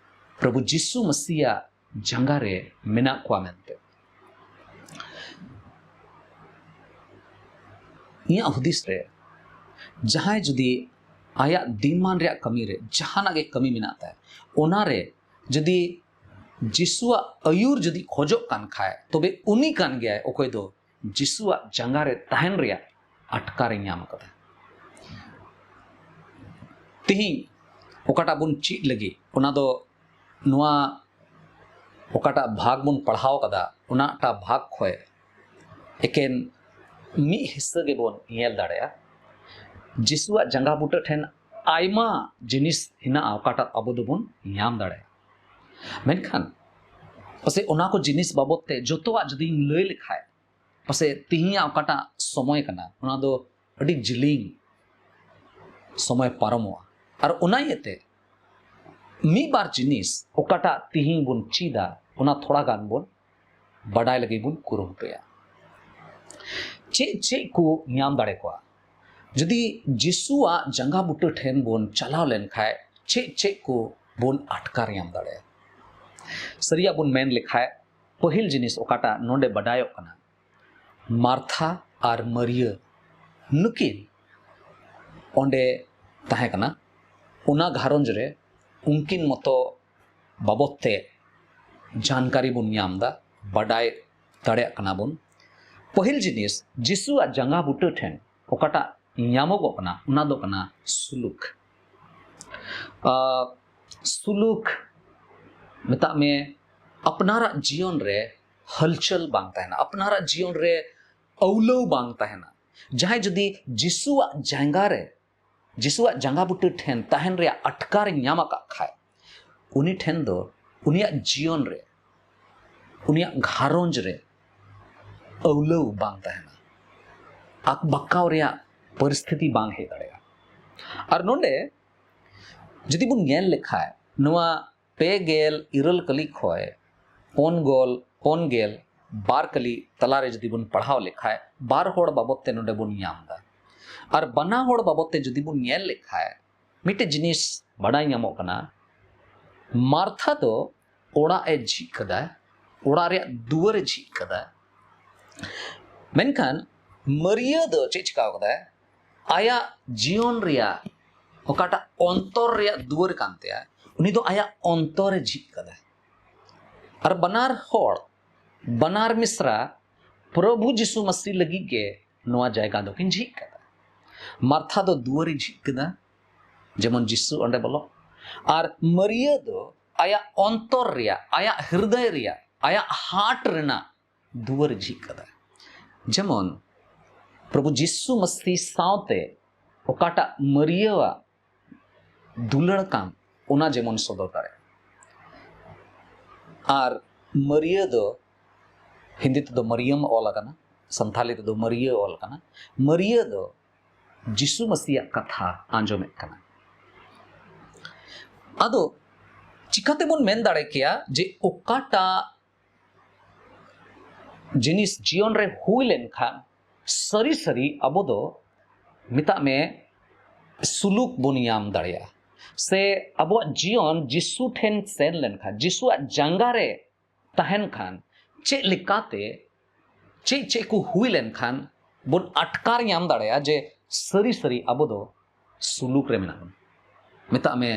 ᱯᱨᱚᱵᱷᱩ ᱡᱤᱥᱩ ᱢᱟᱥᱤᱭᱟᱜ ᱡᱟᱸᱜᱟ ᱨᱮ ᱢᱮᱱᱟᱜ ᱠᱚᱣᱟ ᱢᱮᱱᱛᱮ᱾ ᱤᱧᱟᱹᱜ ᱦᱩᱫᱤᱥ ᱨᱮ, ᱡᱟᱦᱟᱸᱭ ᱡᱩᱫᱤ ᱟᱭᱟᱜ ᱫᱤᱱᱢᱟᱱ ᱨᱮᱭᱟᱜ ᱠᱟᱹᱢᱤ ᱨᱮ ᱡᱟᱦᱟᱱᱟᱜ ᱜᱮ ᱠᱟᱹᱢᱤ ᱢᱮᱱᱟᱜ ᱛᱟᱭ, ᱚᱱᱟᱨᱮ ᱡᱩᱫᱤ ᱡᱤᱥᱩᱣᱟᱜ ᱟᱹᱭᱩᱨ ᱡᱩᱫᱤ ᱠᱷᱚᱡᱚᱜ ᱠᱟᱱ ᱠᱷᱟᱡ, ᱛᱚᱵᱮ ᱩᱱᱤ ᱠᱟᱱ ᱜᱮᱭᱟᱭ ᱚᱠᱚᱭ ᱫᱚ ᱡᱤᱥᱩᱣᱟᱜ ᱡᱟᱸᱜᱟ ᱨᱮ ᱛᱟᱦᱮᱱ ᱨᱮᱭᱟᱜ ᱟᱴᱠᱟᱨᱮ ᱧᱟᱢ ᱟᱠᱟᱫᱟ᱾ ᱛᱤᱦᱤᱧ ᱚᱠᱟᱴᱟᱜ ᱵᱚᱱ ᱪᱮᱫ ᱞᱟᱹᱜᱤᱫ, ᱚᱱᱟ ᱫᱚ ᱱᱚᱣᱟ ᱚᱠᱟᱴᱟᱜ ᱵᱷᱟᱜᱽ ᱵᱚᱱ ᱯᱟᱲᱦᱟᱣ ᱠᱟᱫᱟ, ᱚᱱᱟᱴᱟᱜ ᱵᱷᱟᱜᱽ ᱠᱷᱚᱱ ᱮᱠᱮᱱ ᱢᱤᱫ ᱦᱤᱥᱥᱟᱹ ᱜᱮᱵᱚᱱ ᱧᱮᱞ ᱫᱟᱲᱮᱭᱟᱜᱼᱟ᱾ ᱡᱤᱥᱩᱣᱟᱜ ᱡᱟᱸᱜᱟ ᱵᱩᱴᱟᱹ ᱴᱷᱮᱱ ᱟᱭᱢᱟ ᱡᱤᱱᱤᱥ ᱦᱮᱱᱟᱜᱼᱟ, ᱚᱠᱟᱴᱟᱜ ᱟᱵᱚ ᱫᱚᱵᱚᱱ ᱧᱟᱢ ᱫᱟᱲᱮᱭᱟᱜᱼᱟ᱾ ᱢᱮᱱᱠᱷᱟᱱ ᱯᱟᱥᱮᱡ ᱚᱱᱟ ᱠᱚ ᱡᱤᱱᱤᱥ ᱵᱟᱵᱚᱫ ᱛᱮ ᱡᱚᱛᱚᱣᱟᱜ ᱡᱩᱫᱤᱧ ᱞᱟᱹᱭ ᱞᱮᱠᱷᱟᱡ, ᱯᱟᱥᱮᱡ ᱛᱤᱦᱤᱧᱟᱜ ᱚᱠᱟᱴᱟᱜ ᱥᱚᱢᱚᱭ ᱠᱟᱱᱟ, ᱚᱱᱟ ᱫᱚ ᱟᱹᱰᱤ ᱡᱤᱞᱤᱧ ᱥᱚᱢᱚᱭ ᱯᱟᱨᱚᱢᱚᱜᱼᱟ᱾ ᱟᱨ ᱚᱱᱟ ᱤᱭᱟᱹᱛᱮ ᱢᱤᱫ ᱵᱟᱨ ᱡᱤᱱᱤᱥ ᱚᱠᱟᱴᱟᱜ ᱛᱤᱦᱤᱧ ᱵᱚᱱ ᱪᱮᱫᱟ, ᱚᱱᱟ ᱛᱷᱚᱲᱟ ᱜᱟᱱ ᱵᱚᱱ ᱵᱟᱰᱟᱭ ᱞᱟᱹᱜᱤᱫ ᱵᱚᱱ ᱠᱩᱨᱩᱢᱩᱴᱩᱭᱟ᱾ ᱪᱮᱫ ᱪᱮᱫ ᱠᱚ ᱧᱟᱢ ᱫᱟᱲᱮ ᱠᱚᱣᱟ? ᱡᱩᱫᱤ ᱡᱤᱥᱩᱣᱟᱜ ᱡᱟᱸᱜᱟ ᱵᱩᱴᱟᱹ ᱴᱷᱮᱱ ᱵᱚᱱ ᱪᱟᱞᱟᱣ ᱞᱮᱱᱠᱷᱟᱡ, ᱪᱮᱫ ᱪᱮᱫ ᱠᱚ ᱵᱚᱱ ᱟᱴᱠᱟᱨ ᱧᱟᱢ ᱫᱟᱲᱮᱭᱟᱜᱼᱟ? ᱥᱟᱹᱨᱤᱭᱟᱜ ᱵᱚᱱ ᱢᱮᱱ ᱞᱮᱠᱷᱟᱡ, ᱯᱟᱹᱦᱤᱞ ᱡᱤᱱᱤᱥ ᱚᱠᱟᱴᱟᱜ ᱱᱚᱰᱮ ᱵᱟᱰᱟᱭᱚᱜ ᱠᱟᱱᱟ, ᱢᱟᱨᱛᱷᱟ ᱟᱨ ᱢᱟᱹᱨᱤᱭᱟᱹ ᱱᱩᱠᱤᱱ ᱚᱸᱰᱮ ᱛᱟᱦᱮᱸ ᱠᱟᱱᱟ᱾ ᱚᱱᱟ ᱜᱷᱟᱨᱚᱸᱡᱽ ᱨᱮ ᱩᱱᱠᱤᱱ ᱢᱚᱛᱚ ᱵᱟᱵᱚᱫ ᱛᱮ ᱡᱟᱱᱠᱟᱨᱤ ᱵᱚᱱ ᱧᱟᱢ ᱮᱫᱟ, ᱵᱟᱰᱟᱭ ᱫᱟᱲᱮᱭᱟᱜ ᱠᱟᱱᱟ ᱵᱚᱱ᱾ ᱯᱟᱹᱦᱤᱞ ᱡᱤᱱᱤᱥ, ᱡᱤᱥᱩᱣᱟᱜ ᱡᱟᱸᱜᱟ ᱵᱩᱴᱟᱹ ᱴᱷᱮᱱ ᱚᱠᱟᱴᱟᱜ ᱧᱟᱢᱚᱜᱚᱜ ᱠᱟᱱᱟ, ᱚᱱᱟ ᱫᱚ ᱠᱟᱱᱟ ᱥᱩᱞᱩᱠ᱾ ᱟᱨ ᱥᱩᱞᱩᱠ, ᱢᱮᱛᱟᱜ ᱢᱮ, ᱟᱯᱱᱟᱨᱟᱜ ᱡᱤᱭᱚᱱ ᱨᱮ ᱦᱟᱞᱪᱟᱞ ᱵᱟᱝ ᱛᱟᱦᱮᱱᱟ, ᱟᱯᱱᱟᱨᱟᱜ ᱡᱤᱭᱚᱱ ᱨᱮ ᱟᱹᱣᱞᱟᱹᱣ ᱵᱟᱝ ᱛᱟᱦᱮᱱᱟ᱾ ᱡᱟᱦᱟᱸᱭ ᱡᱩᱫᱤ ᱡᱤᱥᱩᱣᱟᱜ ᱡᱟᱸᱜᱟ ᱨᱮ, ᱡᱤᱥᱩᱣᱟᱜ ᱡᱟᱸᱜᱟ ᱵᱩᱴᱟᱹ ᱴᱷᱮᱱ ᱛᱟᱦᱮᱱ ᱨᱮᱭᱟᱜ ᱟᱴᱠᱟᱨ ᱧᱟᱢ ᱟᱠᱟᱫ ᱠᱷᱟᱡ, ᱩᱱᱤ ᱴᱷᱮᱱ ᱫᱚ ᱩᱱᱤᱭᱟᱜ ᱡᱤᱭᱚᱱ ᱨᱮ, ᱩᱱᱤᱭᱟᱜ ᱜᱷᱟᱨᱚᱸᱡᱽ ᱨᱮ ᱟᱹᱣᱞᱟᱹᱣ ᱵᱟᱝ ᱛᱟᱦᱮᱱᱟ, ᱟᱠᱵᱟᱠᱟᱣ ᱨᱮᱭᱟᱜ ᱯᱚᱨᱤᱥᱛᱷᱤᱛᱤ ᱵᱟᱝ ᱦᱮᱡ ᱫᱟᱲᱮᱭᱟᱜᱼᱟ᱾ ᱟᱨ ᱱᱚᱰᱮ ᱡᱩᱫᱤ ᱵᱚᱱ ᱧᱮᱞ ᱞᱮᱠᱷᱟᱡ, ᱱᱚᱣᱟ ᱯᱮ ᱜᱮᱞ ᱤᱨᱟᱹᱞ ᱠᱟᱹᱞᱤ ᱠᱷᱚᱱ ᱯᱩᱱ ᱜᱚᱞ, ᱯᱩᱱ ᱜᱮᱞ ᱵᱟᱨ ᱠᱟᱹᱞᱤ ᱛᱟᱞᱟᱨᱮ ᱡᱩᱫᱤ ᱵᱚᱱ ᱯᱟᱲᱦᱟᱣ ᱞᱮᱠᱷᱟᱡ, ᱵᱟᱨ ᱦᱚᱲ ᱵᱟᱵᱚᱫ ᱛᱮ ᱱᱚᱰᱮ ᱵᱚᱱ ᱧᱟᱢ ᱮᱫᱟ᱾ ᱟᱨ ᱵᱟᱱᱟ ᱦᱚᱲ ᱵᱟᱵᱚᱫ ᱛᱮ ᱡᱩᱫᱤ ᱵᱚᱱ ᱧᱮᱞ ᱞᱮᱠᱷᱟᱡ, ᱢᱤᱫᱴᱮᱡ ᱡᱤᱱᱤᱥ ᱵᱟᱰᱟᱭ ᱧᱟᱢᱚᱜ ᱠᱟᱱᱟ, ᱢᱟᱨᱛᱷᱟ ᱫᱚ ᱚᱲᱟᱜ ᱮ ᱡᱷᱤᱡ ᱠᱟᱫᱟ, ᱚᱲᱟᱜ ᱨᱮᱭᱟᱜ ᱫᱩᱣᱟᱹᱨ ᱮ ᱡᱷᱤᱡ ᱠᱟᱫᱟ᱾ ᱢᱮᱱᱠᱷᱟᱱ ᱢᱟᱹᱨᱤᱭᱟᱹ ᱫᱚ ᱪᱮᱫ ᱪᱤᱠᱟᱹᱣ ᱠᱟᱫᱟᱭ? ᱟᱭᱟᱜ ᱡᱤᱭᱚᱱ ᱨᱮᱭᱟᱜ ᱚᱠᱟᱴᱟᱜ ᱚᱱᱛᱚᱨ ᱨᱮᱭᱟᱜ ᱫᱩᱣᱟᱹᱨ ᱠᱟᱱ ᱛᱟᱭᱟ, ᱩᱱᱤ ᱫᱚ ᱟᱭᱟᱜ ᱚᱱᱛᱚᱨ ᱮ ᱡᱷᱤᱡ ᱠᱟᱫᱟ᱾ ᱟᱨ ᱵᱟᱱᱟᱨ ᱦᱚᱲ, ᱵᱟᱱᱟᱨ ᱢᱤᱥᱨᱟ ᱯᱨᱚᱵᱷᱩ ᱡᱤᱥᱩ ᱢᱟᱹᱥᱤ ᱞᱟᱹᱜᱤᱫ ᱜᱮ ᱱᱚᱣᱟ ᱡᱟᱭᱜᱟ ᱫᱚᱠᱤᱱ ᱡᱷᱤᱡ ᱠᱟᱫᱟ᱾ ᱢᱟᱨᱛᱷᱟ ᱫᱚ ᱫᱩᱣᱟᱹᱨ ᱮ ᱡᱷᱤᱡ ᱠᱟᱫᱟ, ᱡᱮᱢᱚᱱ ᱡᱤᱥᱩ ᱚᱸᱰᱮ ᱵᱚᱞᱚ᱾ ᱟᱨ ᱢᱟᱹᱨᱤᱭᱟᱹ ᱫᱚ ᱟᱭᱟᱜ ᱚᱱᱛᱚᱨ ᱨᱮᱭᱟᱜ, ᱟᱭᱟᱜ ᱦᱨᱫᱚᱭ ᱨᱮᱭᱟᱜ, ᱟᱭᱟᱜ ᱦᱟᱨᱴ ᱨᱮᱱᱟᱜ ᱫᱩᱣᱟᱹᱨ ᱡᱷᱤᱡ ᱠᱟᱫᱟ᱾ ᱡᱮᱢᱚᱱ ᱯᱨᱚᱵᱷᱩ ᱡᱤᱥᱩ ᱢᱟᱹᱥᱤ ᱥᱟᱶᱛᱮ ᱚᱠᱟᱴᱟᱜ ᱢᱟᱹᱨᱤᱭᱟᱹᱣᱟᱜ ᱫᱩᱞᱟᱹᱲ ᱠᱟᱱ, ᱚᱱᱟ ᱡᱮᱢᱚᱱ ᱥᱚᱫᱚᱨ ᱫᱟᱲᱮᱭᱟᱜᱼᱟ᱾ ᱟᱨ ᱢᱟᱹᱨᱤᱭᱟᱹ ᱫᱚ ᱦᱤᱱᱫᱤ ᱛᱮᱫᱚ ᱢᱟᱹᱨᱤᱭᱟᱹᱢ ᱚᱞ ᱟᱠᱟᱱᱟ, ᱥᱟᱱᱛᱷᱟᱞᱤ ᱛᱮᱫᱚ ᱢᱟᱹᱨᱤᱭᱟᱹ ᱚᱞ ᱟᱠᱟᱱᱟ᱾ ᱢᱟᱹᱨᱤᱭᱟᱹ ᱫᱚ ᱡᱤᱥᱩ ᱢᱟᱹᱥᱤᱭᱟᱜ ᱠᱟᱛᱷᱟ ᱟᱸᱡᱚᱢᱮᱫ ᱠᱟᱱᱟ᱾ ᱟᱫᱚ ᱪᱤᱠᱟᱛᱮᱵᱚᱱ ᱢᱮᱱ ᱫᱟᱲᱮ ᱠᱮᱭᱟ ᱡᱮ ᱚᱠᱟᱴᱟᱜ ᱡᱤᱱᱤᱥ ᱡᱤᱭᱚᱱ ᱨᱮ ᱦᱩᱭ ᱞᱮᱱᱠᱷᱟᱱ ᱥᱟᱹᱨᱤ ᱥᱟᱹᱨᱤ ᱟᱵᱚ ᱫᱚ, ᱢᱮᱛᱟᱜ ᱢᱮ, ᱥᱩᱞᱩᱠ ᱵᱚᱱ ᱧᱟᱢ ᱫᱟᱲᱮᱭᱟᱜᱼᱟ, ᱥᱮ ᱟᱵᱚᱣᱟᱜ ᱡᱤᱭᱚᱱ ᱡᱤᱥᱩ ᱴᱷᱮᱱ ᱥᱮᱱ ᱞᱮᱱᱠᱷᱟᱱ, ᱡᱤᱥᱩᱣᱟᱜ ᱡᱟᱸᱜᱟ ᱨᱮ ᱛᱟᱦᱮᱱ ᱠᱷᱟᱱ, ᱪᱮᱫ ᱞᱮᱠᱟᱛᱮ, ᱪᱮᱫ ᱪᱮᱫ ᱠᱚ ᱦᱩᱭ ᱞᱮᱱᱠᱷᱟᱱ ᱵᱚᱱ ᱟᱴᱠᱟᱨ ᱧᱟᱢ ᱫᱟᱲᱮᱭᱟᱜᱼᱟ ᱡᱮ ᱥᱟᱹᱨᱤ ᱥᱟᱹᱨᱤ ᱟᱵᱚ ᱫᱚ ᱥᱩᱞᱩᱠ ᱨᱮ ᱢᱮᱱᱟᱜ ᱵᱚᱱᱟ᱾ ᱢᱮᱛᱟᱜ ᱢᱮ,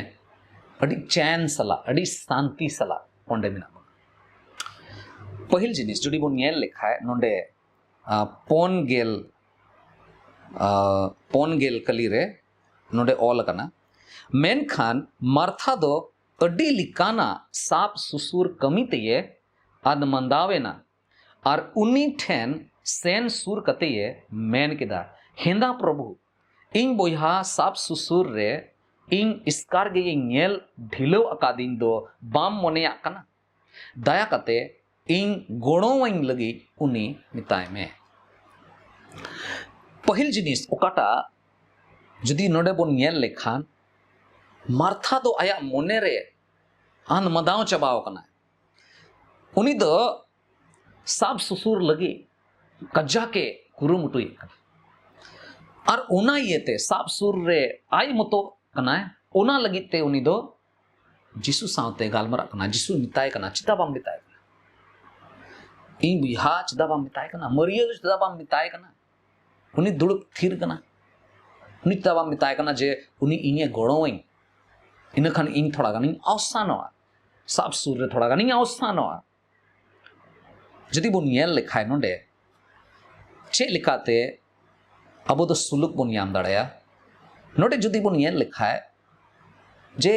ᱟᱹᱰᱤ ᱪᱮᱱ ᱥᱟᱞᱟᱜ, ᱟᱹᱰᱤ ᱥᱟᱱᱛᱤ ᱥᱟᱞᱟᱜ ᱚᱸᱰᱮ ᱢᱮᱱᱟᱜ ᱵᱚᱱᱟ᱾ ᱯᱟᱹᱦᱤᱞ ᱡᱤᱱᱤᱥ ᱡᱩᱫᱤ ᱵᱚᱱ ᱧᱮᱞ ᱞᱮᱠᱷᱟᱡ, ᱱᱚᱰᱮ, ᱟ, ᱯᱩᱱ ᱜᱮᱞ, ᱟ, ᱯᱩᱱ ᱜᱮᱞ ᱠᱟᱹᱞᱤ ᱨᱮ ᱱᱚᱰᱮ ᱚᱞ ᱟᱠᱟᱱᱟ, ᱢᱮᱱᱠᱷᱟᱱ ᱢᱟᱨᱛᱷᱟ ᱫᱚ ᱟᱹᱰᱤ ᱞᱮᱠᱟᱱᱟᱜ ᱥᱟᱵ ᱥᱩᱥᱩᱨ ᱠᱟᱹᱢᱤ ᱛᱮᱭᱮ ᱟᱫ ᱢᱟᱸᱫᱟᱣᱮᱱᱟ᱾ ᱟᱨ ᱩᱱᱤ ᱴᱷᱮᱱ ᱥᱮᱱ ᱥᱩᱨ ᱠᱟᱛᱮᱭᱮ ᱢᱮᱱ ᱠᱮᱫᱟ, ᱦᱮᱸᱫᱟ ᱯᱨᱚᱵᱷᱩ, ᱤᱧ ᱵᱚᱭᱦᱟ ᱥᱟᱵ ᱥᱩᱥᱩᱨ ᱨᱮ ᱤᱧ ᱮᱥᱠᱟᱨ ᱜᱮᱭᱮ ᱧᱮᱞ ᱰᱷᱤᱞᱟᱹᱣ ᱟᱠᱟᱫᱤᱧ ᱫᱚ ᱵᱟᱢ ᱢᱚᱱᱮᱭᱟᱜ ᱠᱟᱱᱟ? ᱫᱟᱭᱟ ᱠᱟᱛᱮ ᱤᱧ ᱜᱚᱲᱚᱣᱟᱹᱧ ᱞᱟᱹᱜᱤᱫ ᱩᱱᱤ ᱢᱮᱛᱟᱭ ᱢᱮ᱾ ᱯᱟᱹᱦᱤᱞ ᱡᱤᱱᱤᱥ ᱚᱠᱟᱴᱟᱜ ᱡᱩᱫᱤ ᱱᱚᱰᱮ ᱵᱚᱱ ᱧᱮᱞ ᱞᱮᱠᱷᱟᱱ, ᱢᱟᱨᱛᱷᱟ ᱫᱚ ᱟᱭᱟᱜ ᱢᱚᱱᱮ ᱨᱮ ᱟᱸᱫ ᱢᱟᱫᱟᱣ ᱪᱟᱵᱟᱣ ᱟᱠᱟᱱᱟ᱾ ᱩᱱᱤ ᱫᱚ ᱥᱟᱵ ᱥᱩᱥᱩᱨ ᱞᱟᱹᱜᱤᱫ ᱠᱟᱡᱟᱠ ᱮ ᱠᱩᱨᱩᱢᱩᱴᱩᱭᱮᱫ ᱠᱟᱱᱟ᱾ ᱟᱨ ᱚᱱᱟ ᱤᱭᱟᱹᱛᱮ ᱥᱟᱵ ᱥᱩᱨ ᱨᱮ ᱟᱡ ᱢᱚᱛᱚ ᱠᱟᱱᱟᱭ, ᱚᱱᱟ ᱞᱟᱹᱜᱤᱫ ᱛᱮ ᱩᱱᱤ ᱫᱚ ᱡᱤᱥᱩ ᱥᱟᱶᱛᱮ ᱜᱟᱞᱢᱟᱨᱟᱜ ᱠᱟᱱᱟ᱾ ᱡᱤᱥᱩ ᱢᱮᱛᱟᱭ ᱠᱟᱱᱟ, ᱪᱮᱫᱟᱜ ᱵᱟᱢ ᱢᱮᱛᱟᱭ ᱠᱟᱱᱟ? ᱤᱧ ᱵᱚᱭᱦᱟ ᱪᱮᱫᱟᱜ ᱵᱟᱢ ᱢᱮᱛᱟᱭ ᱠᱟᱱᱟ? ᱢᱟᱹᱨᱤᱭᱟᱹ ᱫᱚ ᱪᱮᱫᱟᱜ ᱵᱟᱢ ᱢᱮᱛᱟᱭ ᱠᱟᱱᱟ? ᱩᱱᱤ ᱫᱩᱲᱩᱵ ᱛᱷᱤᱨ ᱠᱟᱱᱟ᱾ ᱩᱱᱤ ᱪᱮᱫᱟᱜ ᱵᱟᱢ ᱢᱮᱛᱟᱭ ᱠᱟᱱᱟ ᱡᱮ ᱩᱱᱤ ᱤᱧᱮ ᱜᱚᱲᱚᱣᱟᱹᱧ? ᱤᱱᱟᱹ ᱠᱷᱟᱱ ᱤᱧ ᱛᱷᱚᱲᱟ ᱜᱟᱱᱤᱧ ᱟᱣᱥᱟᱱᱚᱜᱼᱟ, ᱥᱟᱵ ᱥᱩᱨ ᱨᱮ ᱛᱷᱚᱲᱟ ᱜᱟᱱᱤᱧ ᱟᱣᱥᱟᱱᱚᱜᱼᱟ᱾ ᱡᱩᱫᱤ ᱵᱚᱱ ᱧᱮᱞ ᱞᱮᱠᱷᱟᱡ ᱱᱚᱰᱮ ᱪᱮᱫ ᱞᱮᱠᱟᱛᱮ ᱟᱵᱚ ᱫᱚ ᱥᱩᱞᱩᱠ ᱵᱚᱱ ᱧᱟᱢ ᱫᱟᱲᱮᱭᱟᱜᱼᱟ, ᱱᱚᱰᱮ ᱡᱩᱫᱤ ᱵᱚᱱ ᱧᱮᱞ ᱞᱮᱠᱷᱟᱡ ᱡᱮ